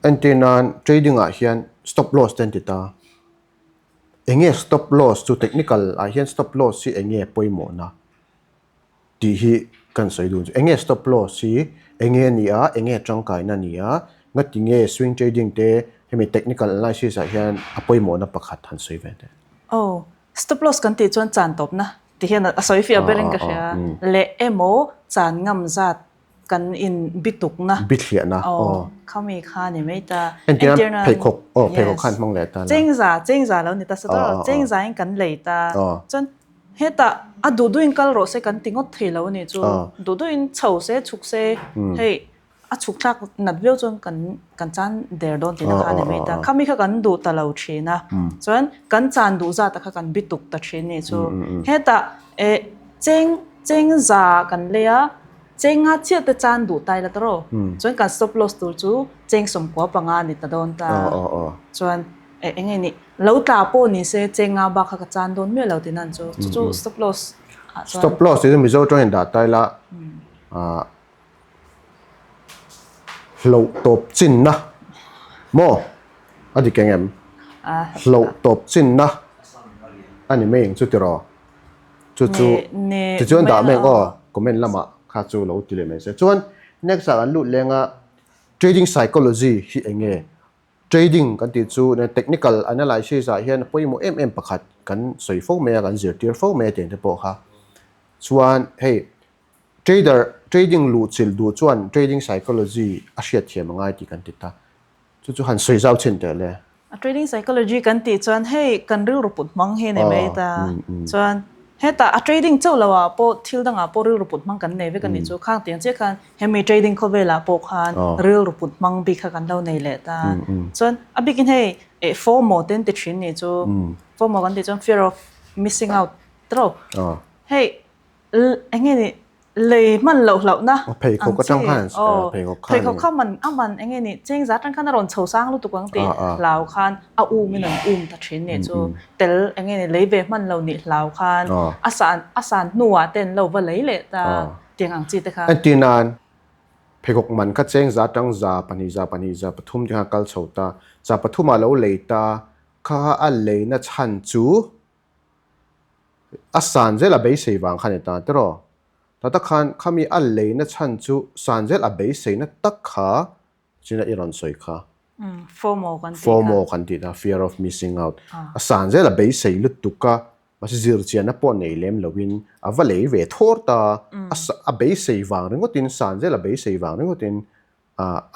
entir nan trading ah hian stop loss te an ti ta eng nge stop loss chu technical ah hian stop loss hi eng nge pawimawhna. Tih hi kan sawi dun chu. Enge stop loss hi enge a ni a, enge tangkaina a ni a, ngati nge swing trading te hemi technical analysis ah hian a pawimawhna pakhat han sawi ve teh. Aw, stop loss kan tih chuan chan tawpna ti hian a sawi fiah ber in ka hria. Leh emaw chan ngam zat kan in bitukna. Bithliahna, aw. Khami kha ni mai ta. Entirna pheikhawk, aw pheikhawk khan hmang leh ta la. Chengza, chengza lo ni ta sa ta, chengza in kan lei ta. Chuan Hetah a duh duhin kal rawh se kan ti ngawt thei lo a nih chu. Duh duhin chho se, chhuk se, hei a chhuk thlak nat viau chuan kan kan chan der dawn tihna kha a ni mai ta. Khami kha kan duh ta lo thin a, chuan kan chan duh zat a kha kan bi tuk ta thin a nih chu. Hetah eh cheng cheng za kan lei a, cheng nga chiah te chan duh ta ila ta rawh. Chuan kan stop loss tur chu cheng sawmkua panga a ni ta dawn ta. Chuan Eh eng nge nih? Lo tla pawh ni se cheng nga bak kha ka chan dawn miah lo tih nan chu. Chu chu stop loss ah chuan. Stop loss tih chu Mizo tawngin dah ta ila ah hloh tawp chinna maw a dik eng em? Hloh tawp chinna a ni mai ang chu tiraw? Chu chu tichuan dah mek aw comment lamah kha chu lo ti leh mai se. Chuan next ah kan lut leng a trading psychology hi eng nge? Trading kan tih chu technical analysis ah hian pawimawh em em pakhat kan sawi fo mai a, kan zirtir fo mai a tih ang te pawh kha. Chuan hei trader trading luhchilh duh chuan trading psychology a hriatthiam a ngai tih kan ti ta. Chu chu han sawi zau chhin teh le. A trading psychology kan tih chuan hei kan rilru put hmang hi a ni mai ta. Chuan hetah a trading chauh lo ah pawh thil dangah pawh rilru put hmang kan nei vek a nih chu. Khang tiang chiah khan Hemi trading khawvelah pawh khan rilru put hmang bik kha kan lo nei leh ta. Chuan a bikin hei eh FOMO te an ti thin nih chu. FOMO kan tih chuan fear of missing out tawh. Hei eng nge ni lei hman loh hlauhna ang chi. Aw pheikhawk kha man a man eng nge ni cheng zat atang khan a rawn chho sang lutuk ang tih hlau khan a um in an um ta thin nih chu. Tel eng nge ni lei ve hman lo nih hlau khan a san a san hnuah te an lo va lei leh ta. Tiang ang chi te kha. Entir nan, pheikhawk man kha cheng za tang za pahnih za pahnih za pathum te khan kal chho ta, za pathum ah lo lei ta, kha kha a leina chhan chu a san zel a beisei vang kha a ni ta tiraw? Ta tak khan khami a leina chhan chu san zel a beiseina tak kha China i rawn sawi kha. FOMO kan tih kha. FOMO kan tih kha, fear of missing out. A san zel a beisei lutuk a, mahse zirchianna pawh nei lem loin a va lei ve thawr ta, a beisei vang ringawtin, san zel a beisei vang ringawtin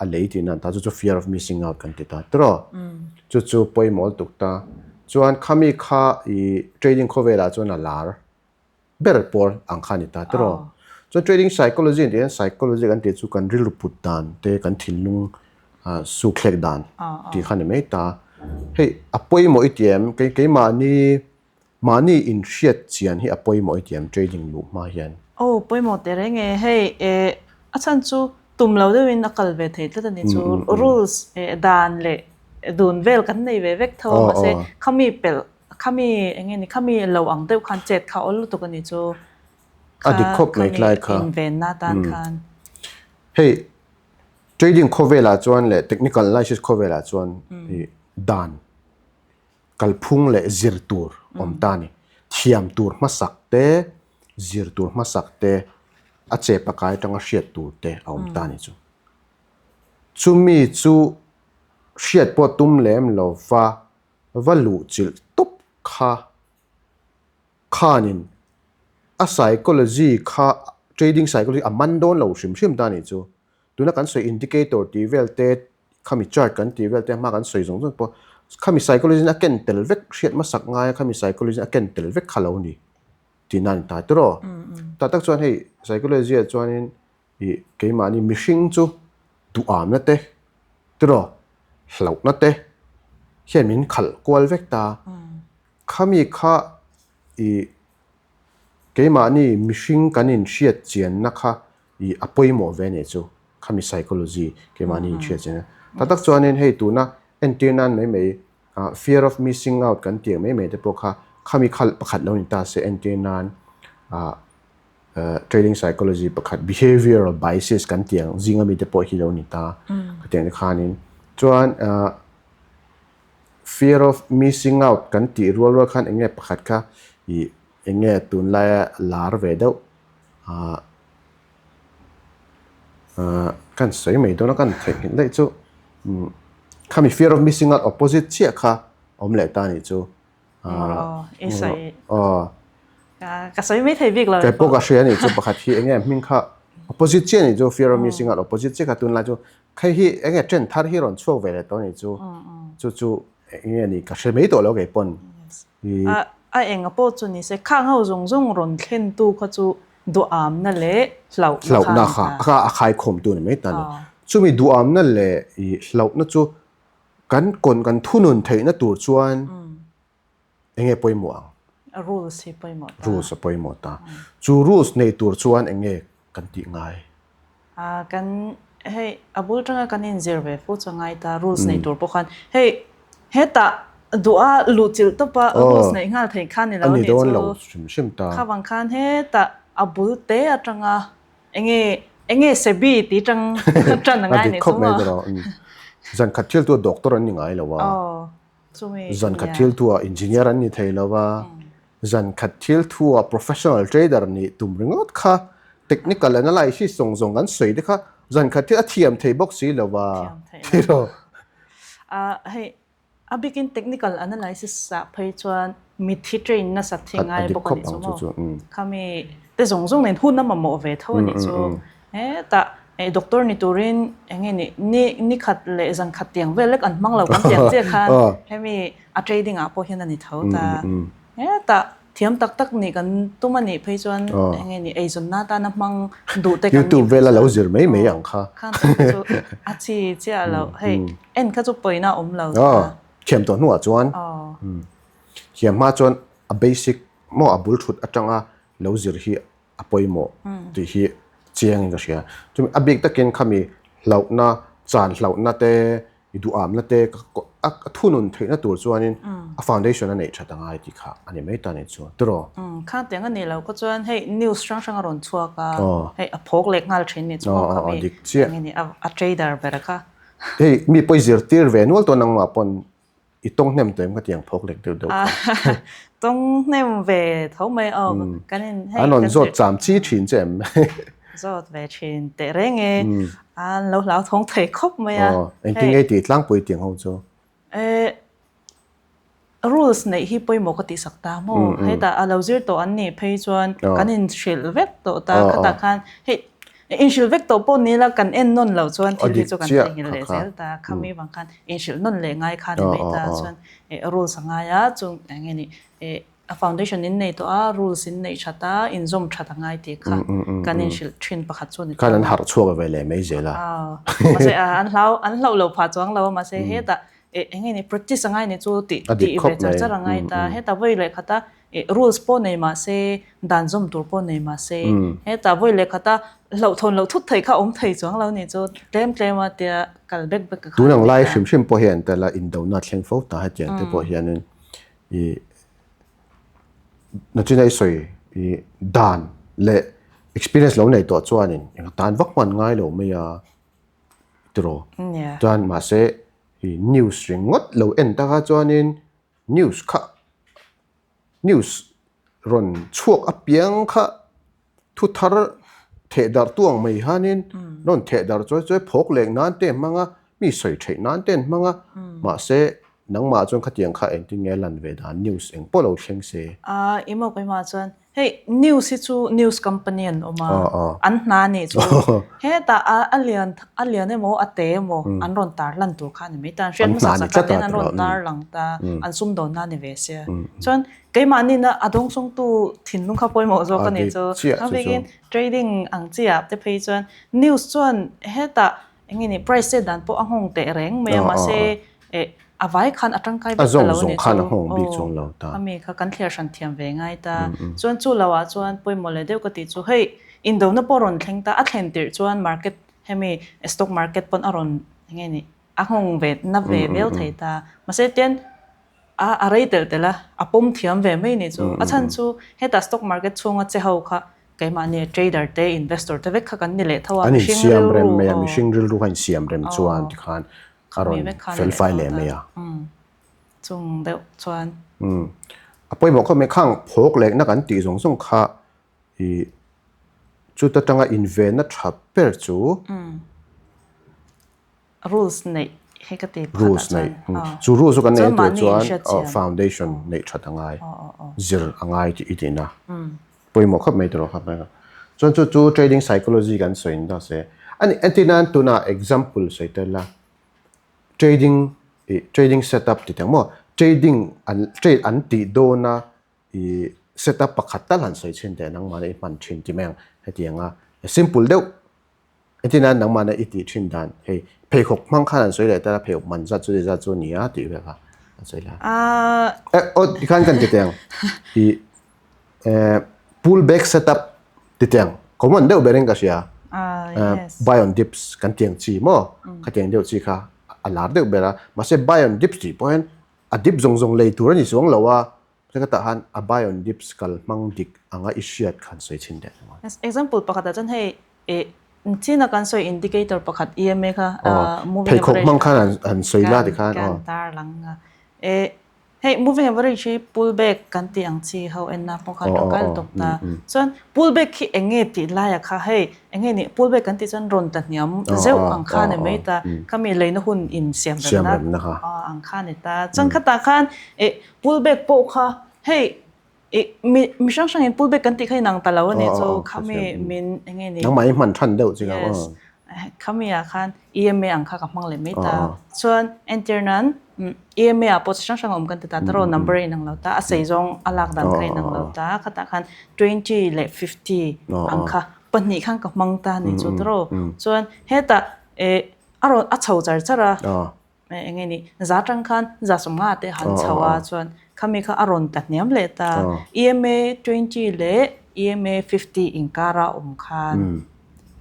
a lei tihna an ta, chu chu fear of missing out kan ti ta tiraw? Chu chu pawimawh lutuk ta. Chuan khami kha i trading khawvelah chuan a lar. ber pawl ang kha a ni ta tiraw. Chuan trading psychology an tih hian psychology kan tih chu kan rilru put dan te kan thinlung suk thlek dan tih kha a ni mai ta. Hei a pawimawh i ti em kei keimahni mahni inhriat chian hi a pawimawh i ti em trading luh hma hian. Aw pawimawh teh reng e hei eh a chhan chu tum lo deuhin a kal ve thei tlat a ni chu rules eh dan leh dun vel kan nei ve vek tho a mahse khami pelh Khami eng nge ni khami lo ang deuh khan chet kha awl lutuk a ni chu A dik khawp mai tlai kha. Invenna tan khan. Hei trading khawvelah chuan leh technical analysis khawvelah chuan dan kalphung leh zir tur awm ta a ni. Thiam tur hmasak te, zir tur hmasak te, a che pakai atanga hriat tur te a awm ta a ni chu. Chumi chu hriat pawh tum lem lova va luh chilh tawp kha khanin a psychology kha trading psychology a man dawn lo hrim hrim ta a nih chu. Tuna kan sawi indicator tih vel te, khami chart kan tih vel te hma kan sawi zawng zawng pawh khami psychology in a ken tel vek hriat hmasak ngai a khami psychology in a ken tel vek kha lo ni tihna a ni ta tiraw. Tah tak chuan hei psychology ah chuanin ih keimahni mihring chu duhamna te tiraw hlauhna te hian min khalh kual vek ta. Khami kha ih keimahni mihring kan inhriat chianna kha ih a pawimawh ve anih chu khami psychology keimahni inhriat chianna. Tak tak chuanin hei tuna entir nan mai mai ah fear of missing out kan tih ang mai mai te pawh kha khami khalh pakhat lo ni ta se entir nan ah Trading psychology pakhat behavioral biases kan tih ang zinga mite pawh hi lo ni ta khatiang te khanin chuan fear of missing out kan tih rual rual khan eng nge pakhat kha ih eng nge tunlaia lar ve deuh ah kan sawi mai dawn a kan theihnghilh daih chu khami fear of missing out opposite chiah kha awm leh ta anih chu. I sawi ka sawi mai thei bik lo. Kei pawh ka hria anih chu pakhat hi enge hming kha opposite chiah anih chu fear of missing out opposite chiah kha tunlai chu hei hi enge trend thar hi rawn chhuak ve leh tawh anih chu chu chu enge ni ka hre mai tawh lo kei pawn. A enga pawh chu ni se khang ho zawng zawng rawn thlen tu kha chu duhamna leh hlauhna kha kha a khaikhawm tu ni mai ta ni. Chumi duhamna leh hlauhna chu Kan kawn kan thunun theihna tur chuan eng nge pawimawh ang? Rules hi pawimawh ta. Rules a pawimawh ta. Chu rules nei tur chuan eng nge kan tih ngai? Kan hei a bul tanga kan inzir ve fo chu a ngai ta rules nei tur pawh khan hei hetah duha luh chilh tawpa rules neih nghal theih kha ni lo anih chu kha vang khan hetah a bul te atanga Enge enge sebi ti tang tan a ngai ni chu maw? Zan khat thil tu doctor an ni ngai lo a. Zan khat thil tu ah engineer an ni thei lo a. Zan khat thil thu ah professional trader nih tum ringawt kha technical analysis zawng zawng kan sawi te kha zan khat thil a thiam thei bawk si lo a. Tiraw? Hei A bikin technical analysis ah phei chuan mitthi train nasat hi ngai bawk a nih chu maw? Khami te zawng zawng nen hun a mamawh ve tho a nih chu. Hetah doctor ni turin eng nge ni ni khat leh zan khat tiang vel lek an hmang lo kan tiang chiah khan hemi a trading ah pawh hian a ni tho ta. Hetah thiam tak tak nih kan tum a nih phei chuan eng nge ni eizawnna atana hmang duh te kan nih phei chuan YouTube vela lo zir mai mai ang kha. Khan chu a chi chiah lo hei. En kha chu pawina awm lo ta. Aw, thiam tawh hnuah chuan thiam hma chuan a basic maw a bul thut atanga lo zir hi a pawimawh tih hi chiangin ka hria. Chumi a bik takin khami hlauhna, chan hlauhna te, i duhamna te a thunun theihna tur chuanin a foundation a neih that a ngai tih kha a ni mai ta ni chuan tiraw. Kha tiang a nih loh kha chuan hei news hrang hrang a rawn chhuak a, hei a phawk leh nghal thin ni chu maw khami eng nge ni a trader ber kha. Hei mi pawi zirtir ve nual tawh nangmah pawn i tawng hnem tawh em ka tiang phawk lek deuh deuh kha. Tawng hnem ve tho mai aw kan in hei an rawn zawt cham chi thin che em. Zawt ve thin teh reng e an lo hlau thawng thei khawp mai a. Engtin nge tih tlangpui tiang ho chu. Rules neih hi pawimawh ka tihsak ta maw? Hetah a lo zir tawh an nih phei chuan kan inhrilh vek tawh ta. Khatah khan hei inhrilh vek tawh pawh ni la kan en nawn loh chuan thil hi chu kan theihnghilh leh zel ta. Khami vang khan inhrilh nawn leh ngai kha ni mai ta. Chuan rules a ngai a, chung eng nge ni a foundation in nei tawh a, rules in neih that a, inzawm that a ngai tih kha kan inhrilh thin pakhat chu ni ta. Khan an harh chhuak ve leh mai zel a. Mahse an hlau an hlauh lo phah chuang lo a, mahse hetah eng nge ni practice a ngai ni chu tih tih ve char char a ngai ta. Heta vawi leh khata rules pawh nei mah se, dan zawm tur pawh nei mah se, heta vawi leh khata hlauhthawn loh thut theih kha awm thei chuang lo ni chu tlem tlem a tia kal bek bek ka kha. Tun ang lai hrim hrim pawh hian tel a indona thleng fo ta hetiang te pawh hianin i nachina i sawi i dan leh experience lo nei tawh chuanin eng tan vak hman ngai lo mai a tiraw. Chuan mahse i news ringawt lo en taka chuanin news kha news rawn chhuak apiang kha thu thar theh darh tu ang mai hianin rawn theh darh chawi chawi phawk leh nan te an hmang a mi sawi theih nan te an hmang a mahse. Nangmah chuan khatiang kha engtin nge lan ve dan news eng pawh lo thleng se. A i maw keimah chuan hei news hi chu news company an awm a an hna nih chu hetah a lian a lian emaw a te emaw an rawn tar lan tur kha a ni mai ta an hriat hmasa sak ah ten an rawn tar lang ta an sumdawn na ni ve sia chuan keimah nihna a dawngsawngtu thinlung kha pawimawh zawk a nih chu a bikin trading ang chi ah te phei chuan news chuan hetah Eng nge ni price chet dan pawh a nghawng teh reng mai a mahse eh a vai khan a tangkai vek ta lo a ni chu aw a mi kha kan thliar hran thiam ve ngai ta chuan chu lo ah chuan pawimawh leh deuh ka tih chu hei indona pawh rawn thleng ta a thlen tirh chuan market hemi stock market pawn a rawn eng nge ni a nghawng ve na ve viau thei ta mahse tian a a rei telh telh a a pawm thiam ve mai ni chu a chhan chu hetah stock market chhunga che ho kha Keimahni trader te, investor te vek kha kan ni leh tho a, An mihring insiam rilru rem mai a, aw. mihring rilru kha insiam rem chuan Aw. tikhan a Khami rawn vek kha ni fel leh fai tho leh ta. mai a. Umm. Chung deuh chuan. Umm. A pawimawh khawp mai, khang phawk lehna kan tih zawng zawng kha ih chuta tanga invenna tha ber chu. Umm. Rules neih hi ka ti pakhat ah Rules chuan neih. Chu rules chu kan neih tur chuan foundation neih that a ngai, zir a ngai tih i tihna. Pawimawh khawp mai tawh khawp mai. Chuan chu chu trading psychology kan sawi in ta se. Ani entirnan tunah example sawi tel la. Trading ih trading setup ti teng maw? Trading an trade an tih dawna ih setup pakhat tal han sawi chhin teh nangmahna i hman thin ti mai ang. Hetianga simple deuh Entirna nangmahna i tih thin dan hei pheikhawk hmang khan an sawi leh ta a, pheikhawk man zat chu zat chu a ni a tih vel kha an sawi leh a. Eh aw tikhan kan ti teng i eh pull back setup ti teng common deuh berin ka hria. Buy on dips kan tiang chi maw khatiang deuh chi kha a lar deuh ber a, mahse buy on dips tih pawh hian a dip zawng zawng lei tur a ni chuang lo a. Heta tah han a buy on dips kal hmang dik anga i hriat khan sawi chhin deuh ang. Example pakhat ah chuan hei eh chin a kan sawi indicator pakhat EMA kha moving average Pheikhawk hmang khan han sawi la tikhan kan tar lang a. Eh hei moving average hi pull back kan tih ang chi ho enna pawh khan tangkai lutuk ta. Chuan pull back hi eng nge tih laiah kha hei eng nge nih pull back kan tih chuan rawn ta hniam zeuh ang kha ni mai ta. Khami leina hun in siam remna ang kha ni ta. Chuan khatah khan eh Pull back pawh kha hei i mi mi hrang hrangin pull back kan tih kha inang ta lo a nih chu khami min eng nge ni Nangmah i hman than deuh chi kha Yes khami ah khan EMA ang kha ka hmang leh mai ta chuan entir nan EMA ah pawh chi hrang hrang a awm kan ti ta taraw number a inang lo ta a sei zawng a lak dan kha inang lo ta khatah khan 20 leh 50 ang kha pahnih khan ka hmang ta a nih chu taraw chuan hetah eh a rawn a chho char char a. Eng nge ni, za tang khan za sawmnga te han chho a chuan khami kha a rawn ta hniam leh ta. EMA 20 leh EMA 50 inkara awm khan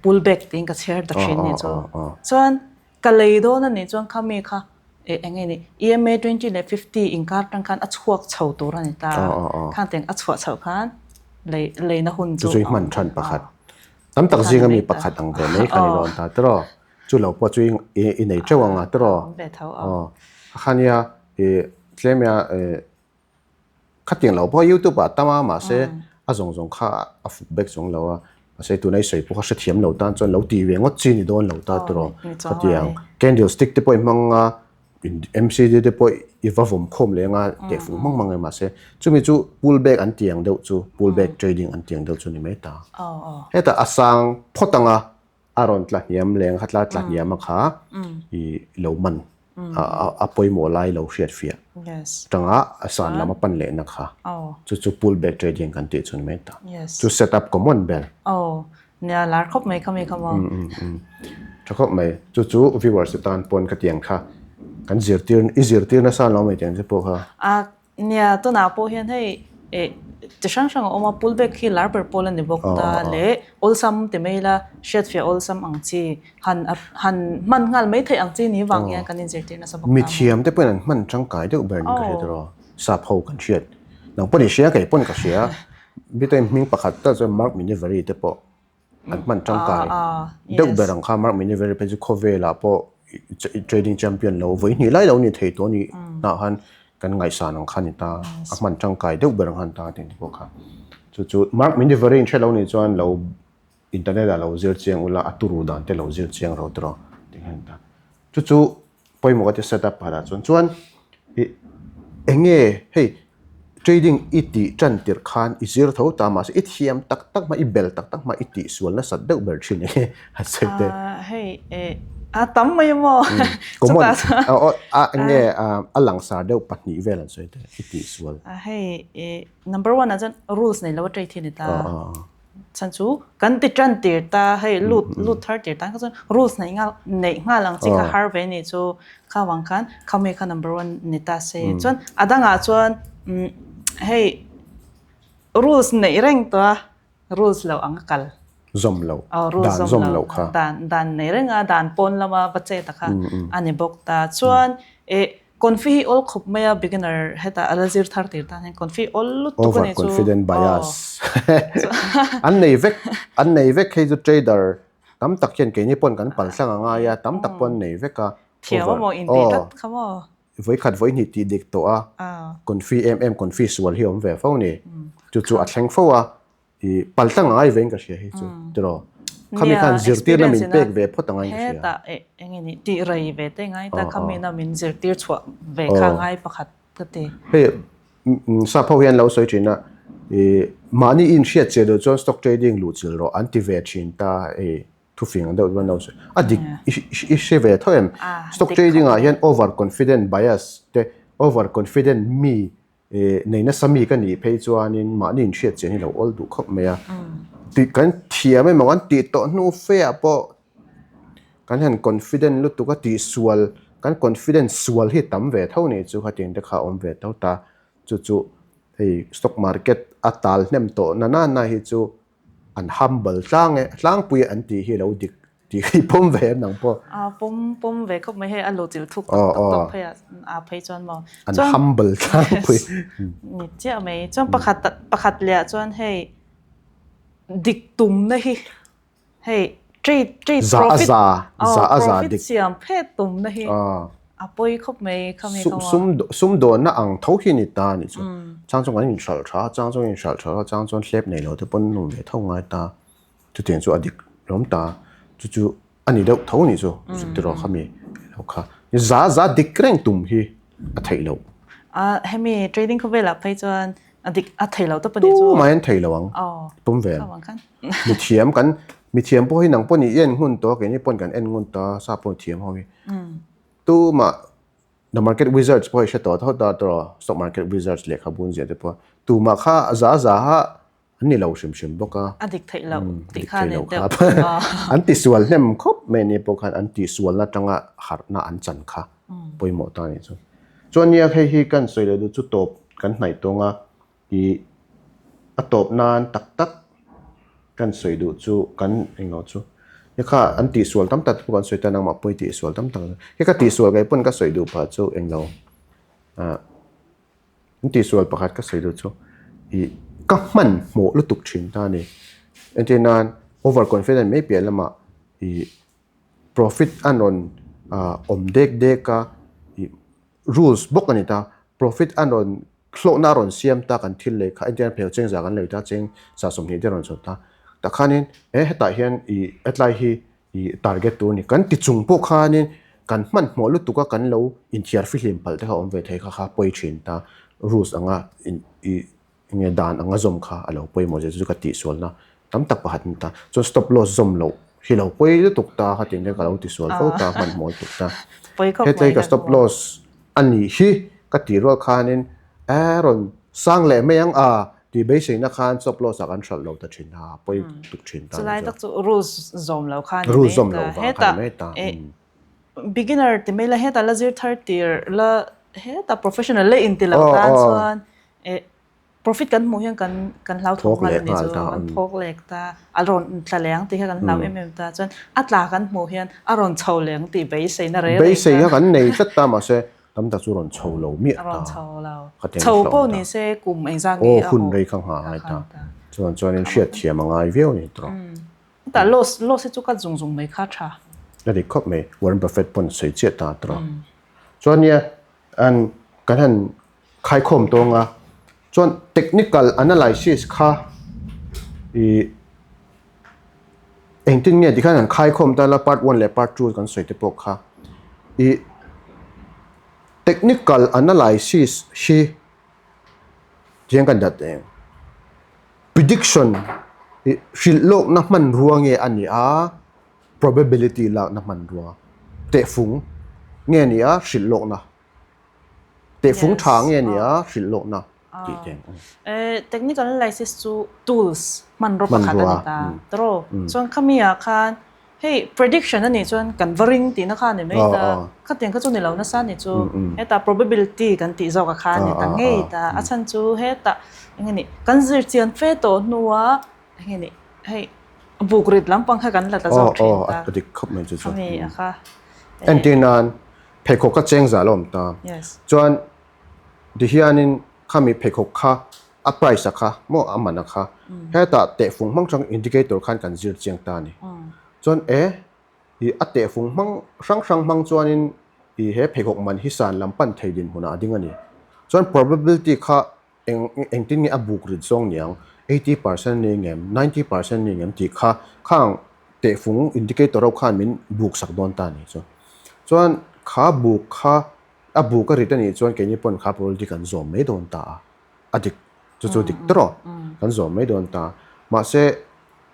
pull back tiin ka chhiar ta thin ni chu. Chuan ka lei dawn a nih chuan khami kha eng nge ni, EMA 20 leh 50 inkar tang khan a chhuak chho tur a ni ta. Khang tiang a chhuah chhoh khan lei leina hun chu. Chu chu i hman than pakhat. Tam tak zinga mi pakhat ang ve mai kha ni dawn ta tiraw. Chu lo pawh chu i nei teuh ang a tiraw? Aw a kha nia i tlem ia khatiang lo pawh youtube ah tam a mahse a zawng zawng kha a fuk bek chuang lo a mahse tuna i sawi pawh kha hrethiam lo tan chuan lo ti ve ngawt chi ni dawn lo ta tiraw? Khatiang candle stick te pawh i hmang a MCD te pawh i va vawm khawm leh anga teh fuh mang mang e mahse chumi chu pull back an ti ang deuh chu pull back trading an ti ang deuh chu ni mai ta. Hetah a sang phawt ang a. A rawn tla hniam leng kha tla tla hniam a kha i lo man a pawimawh lai lo hriat fiah tanga a san lam a pan lehna kha chu chu pull back trading kan tih chu ni mai ta chu set up common ber. Nia lar khawp mai kha mi kha maw. Tha khawp mai chu chu viewers te tan pawn khatiang kha kan zirtir i zirtir nasa lo mai tiang che pawh kha. Nia, tunah pawh hian hei eh chi hrang hrang a awm a, pull back hi lar ber pawl a ni bawk ta leh awlsam ti mai ila hriatfiah awlsam ang chi han han hman nghal mai theih ang chi ni vang hian kan inzirtir nasa bawk ta. Mithiam te pawhin an hman tangkai deuh ber niin ka hria tawh a, sap ho kan hriat. Nang pawhin i hria, kei pawhin ka hria. Bitain hming pakhat tal chuan Mark Miniveri te pawh an hman tangkai deuh ber ang kha Mark Miniveri phei chu khawvelah pawh trading champion lo vawi hnih lai lo ni thei tawh a nih hnah khan kan ngaihsan ang kha a ni ta a hman tangkai deuh ber ang kha a ni ta tih te pawh kha chu chu Mark Miniveri in hre lo nih chuan lo internet ah lo zir chiang ula a turu dan te lo zir chiang ro tawh tih kha a ni ta chu chu pawimawh ka ti set up pharah chuan chuan ih. Enge hei trading i tih tan tirh khan i zir tho ta mahse i thiam tak tak hma i bel tak tak hma i tih sual nasat deuh ber thin enge han sawi teh. Hei a tam mai maw common a enge a langsar deuh pahnih vel an sawi teh i tih sual. Hei number one ah chuan rules nei lo a trade hi a ni ta. Chhan chu kan ti tan tir ta hei lut lut thar tir tan kha chuan rules neih nghal neih nghal ang chi kha har ve ni chu kha vang khan khami kha number one ni ta se chuan a dangah chuan hei rules neih reng tawh a rules lo ang a kal zawm lo dan zawm lo kha dan dan nei reng a dan pawn lama va che ta kha a ni bawk ta chuan eh Confi hi awl khawp mai a beginner hetah a la zir thar tir tan hian confi awl lutuk a ni chu. Over confident bias. An nei vek an nei vek hei chu trader tam tak hian keini pawn kan pal tlang a ngai a tam tak pawn an nei vek a. Thiam a maw intih tlat kha maw. Vawikhat vawihnih tih dik tawh a confi em em confi sual hi a awm ve fo ni. Chu chu a thleng fo a. I pal tlang angai ve in ka hria hi chu tiraw khami khan zirtirna min pek ve phawt angai in ka hria. Hetah eng nge ni tih rei ve te ngai ta khami na min zirtir chhuah ve kha ngai pakhat ka ti. Hei sap ho hian lo sawi thin a i mahni in hriat che duh chuan stock trading luh chilh rawh an ti ve thin ta hei thufing ang deuh chuan lo sawi a dik i hre ve tho em stock trading ah hian over confident bias te over confident mi Nei nasa mi ka nih phei chuanin mahni inhriat chian hi lo awl duh khawp mai a. Tih kan thiam emaw kan tih tawh hnu fe ah pawh kan han confident lutuk a tihsual kan confident sual hi tam ve tho nih chu khatiang te kha a awm ve tho ta. Chu chu hei stock market a tal hnem tawh na nana hi chu An humble tlang e, tlangpui an tih hi lo dik tih hi pawm ve em nang pawh? A pawm pawm ve khawp mai hei a lo chil thuk tak tak tawk phei a a phei chuan maw. An humble tlangpui. Ni chiah mai. Chuan pakhat pakhat leh ah chuan hei dik tumna hi hei trade trade profit za za a za dik siam phet tumna hi a pawi khawp mai khami kha maw. Sum sum dawnna ang tho hi ni ta ni chu. Chang chuan kan inhralh tha a, chang chuan inhralh tha lo, chang chuan hlep nei lo te pawn an awm ve tho ngai ta. Chutiang chu a dik lawm ta. Chu chu a ni deuh tho ni chu tiraw khami lo kha. Za za dik reng tum hi a theih loh. A hemi trading khawvelah phei chuan A dik a thei lo tawp a ni chu. Tumah hian thei lo ang. Tum ve. Mithiam kan mithiam pawh hi nang pawh nih i en ngun tawh a keini pawn kan en ngun tawh a sap pawh thiam ho hi. Tumah the market wizards pawh hi hre tawh tho ta tawh stock market wizards lehkhabu an ziah te pawh tumah kha a za za ha an ni lo hrim hrim bawk a. A dik theih loh tih kha nen deuh. An tisual hnem khawp mai ni pawh khan an tihsualna atanga harhna an chan kha pawimawh ta a nih chu. Chuan nia hei hi kan sawi leh duh chu tawp kan hnaih tawng a, ih a tawp nan tak tak kan sawi duh chu kan englo chu he kha an tihsual tam tak te pawh kan sawi ta nangmah pawh i tihsual tam tak he ka tihsual ngei pawn ka sawi duh phah chu englo ah an tihsual pakhat ka sawi duh chu ih ka hmanhmawh lutuk thin ta a ni entir nan over confident mai piah lamah ih. Profit an rawn awm dek dek a, ih rules bawk a ni ta. Profit an rawn hlawhna a rawn siam ta kan thil lei kha entirna phel cheng za kan lei ta cheng za 20 te a rawn chhuah ta. Tah khanin he hetah hian ih hetlai hi ih target tur a ni. Kan ti chung pawh khanin kan hmanhmawh lutuk a kan lo inthiar fihlim palh te kha a awm ve thei kha kha pawi thin ta. Rules anga ih Enge dan anga zawm kha a lo pawimawh zia chu ka tihsualna tam tak pakhat a ni ta. Chuan stop loss zawm loh hi lo pawi lutuk ta kha tih ka lo tisual fo ta hmanhmawh lutuk ta. Hetlai ka stop loss a nih hi ka tih rual khanin e rawn sang leh mai ang a tih beiseina khan stop loss ah kan hralh lo ta thin a, pawi lutuk thin ta. Chulai tak chu rules zawm lo kha a ni mai ta. Rules zawm loh vang kha a ni mai ta. Beginner ti mai la hetah la zir thar tir la hetah professional la inti lo tan chuan Eh profit kan hmuh hian kan kan hlau thawk nghal a ni chu kan phawk lek ta a rawn tla leh ang tih kha kan hlau em em ta chuan a tla kan hmuh hian a rawn chho leh ang tih beisei na reng beisei kha kan nei tlat ta mahse tam tak chu rawn chho lo miah ta a rawn chho lo chho pawh ni se kum engzat nge a hun rei kha nghah ngai ta chuan chuanin hriat thiam a ngai viau a ni tawh. Tah loss loss hi chu cut zung zung mai kha tha. A dik khawp mai Warren Buffett pawn sawi chiah ta tawh. Chuan nia an kan han Khaikhawm tawng a, chuan technical analysis kha ih engtin nge tikhan han khaikhawm ta la part one leh part two kan sawi te pawh kha ih. Technical analysis hi tiang kan dat eng prediction i hrilh lawkna hmanrua nge a ni a, probability lakna hmanrua tehfung nge a ni a hrilh lawkna tehfung tha nge a ni a hrilh lawkna tih te ang. Technical analysis chu tools hmanraw pakhat a ni ta tawh. Chuan khami ah khan Hei prediction a nih chuan kan va ring tihna kha a ni mai ta. Khatiang kha chu ni lo nasa ni chu. Heta probability kan tih zawk a kha a ni ta ngei ta. A chhan chu heta eng nge ni kan zir chian fe tawh hnua eng nge ni hei buk rit lampang kha kan la ta zawk thin ta. A dik khawp mai chu chu. Khami a kha. Entir nan pheikhawk kha cheng zah a awm ta. Chuan tihianin khami pheikhawk kha A price a kha maw a man a kha hetah tehfung hmang hrang indicator khan kan zir chiang ta a ni. Chuan e ih a tehfung hmang hrang hrang hmang chuanin ih he pheikhawk man hi san lam pan thei dinhmunah a ding a ni. Chuan probability kha eng engtin nge a buk rit zawng niang 80% ni ngem 90% ni ngem tih kha khang tehfung indicator ho khan min buk sak dawn ta a ni chu. Chuan kha buk kha a buk a rit a nih chuan keini pawn kha probability kan zawm mai dawn ta a. a dik chu chu dik tawh kan zawm mai dawn ta mahse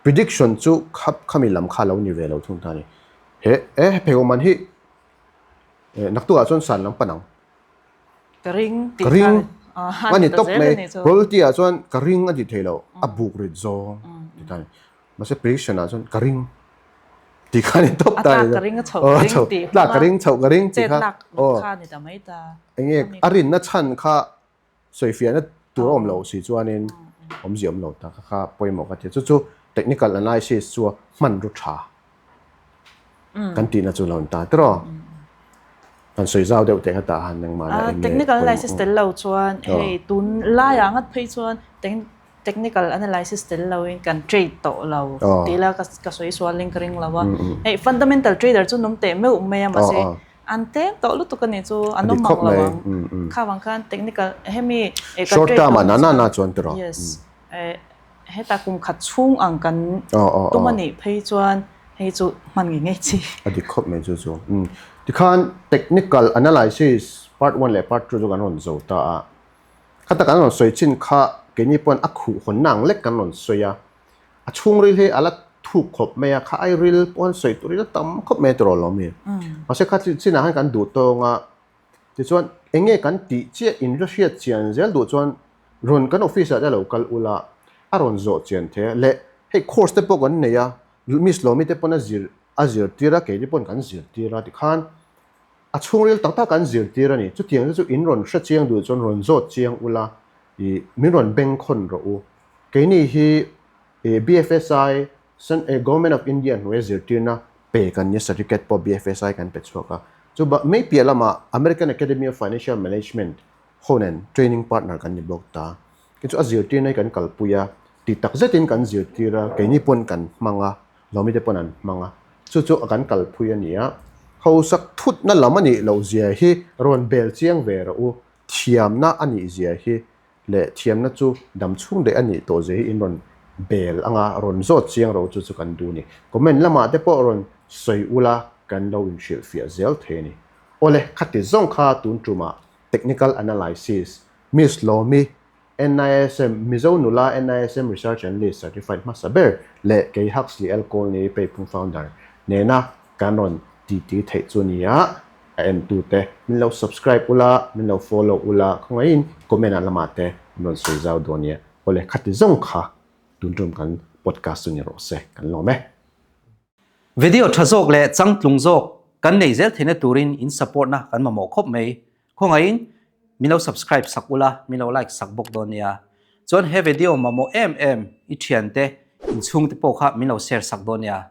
prediction chu khap khami lam kha lo ni ve lo thung ta ni he e pheikhawk man hi naktuk ah chuan san lam pan ang ka ring ka ring a ni tawp mai probability ah chuan ka ring a ti thei lo a buk rit zawng ti ta ni mahse prediction ah chuan ka ring ti kha ni tawp ta ni ka ring a chho ka ring ti tlak ka ring chho ka ring ti kha kha ni ta mai ta enge a rin na chhan kha Sawifiahna tur a awm loh si chuanin awmzia awm lo ta kha kha pawimawh ka ti. Chu chu technical analysis chu hmanraw tha kan tihna chu lo ni ta tiraw. Kan sawi zau deuh teh kha tah han engmah lah eng nge Technical analysis tel lo chuan hei tun laiah ngat phei chuan technical analysis tel loin kan trade tawh lo tih la ka sawi sualin ka ring lo a. Hei fundamental trader chu nung teh meuh mai a mahse An tlem tawh lutuk a nih chu an awm mang lo ang. Kha vang khan technical hemi short term ah nana na chuan tiraw. Yes. Heta kum khat chhung ang kan tum a nih phei chuan hei chu hman ngei ngei chi. A dik khawp mai chu chu. Tikhan technical analysis part one leh part two chu kan rawn zo ta a. Khata kan rawn sawi chin kha keini pawn a khuh hawnna ang lek kan rawn sawi a. A chhungril hi a la thuk khawp mai a, kha ai ril pawh an sawi tur hi a tam khawp mai a tiraw lo mi. Mahse kha chinah khan kan duh tawng a, tichuan eng nge kan tih chiah in la hriat chian zel duh chuan rawn kan office ah te lo kal ula a rawn zawh chian thei a, leh hei course te pawh kan nei a, Miss Lawmi te pawn a zir a zirtir a, keini pawn kan zirtir a tikhan a chhungril tak tak kan zirtir a ni. Chutiang te chu in rawn hre chiang duh chuan rawn zawt chiang ula ih min rawn bengkhawn rawh u. Keini hi BFSI, Government of India hnuaia zirtirna pe kan nia, certificate pawh BFSI kan pe chhuak a. Chu mai piah lamah American Academy of Financial Management ho nen training partner kan ni bawk ta. Kei chu a zirtirna hi kan kalpui a, ti tak zetin kan zirtir a, keini pawn kan hmang a, Lawmite pawn an hmang a. Chu chu kan kalpui a ni a. Hausak thutna lam a nih loh zia hi rawn bel chiang ve rawh u, thiamna a nih zia hi leh thiamna chu dam chhung daih a nih tawh zia hi in rawn bel anga rawn zawt chiang ro chu chu kan duh a ni. Comment lamah te pawh rawn sawi ula kan lo inhrilhfiah zel thei a ni. Awle, khati zawng kha tun tumah Technical Analysis, Miss Lawmi, NISM, Mizo nula NISM Research Analyst Certified hmasa ber leh kei Huxley L. Colney Peipung Founder nena kan rawn titi theih chu nia. A entute min lo subscribe ula, min lo follow ula, khawngaihin comment ah lamah te min rawn sawi zau dawn nia. Awle khati zawng kha tun tum kan podcast chu ni rawh se, kan lawm e. Video tha zawk leh changtlung zawk kan nei zel theihna turin in support na kan mamawh khawp mai. Khawngaihin min lo subscribe sak ula, min lo like sak bawk dawn nia. Chuan he video mamawh em em i thiante, inchhungte pawh kha min lo share sak dawn nia.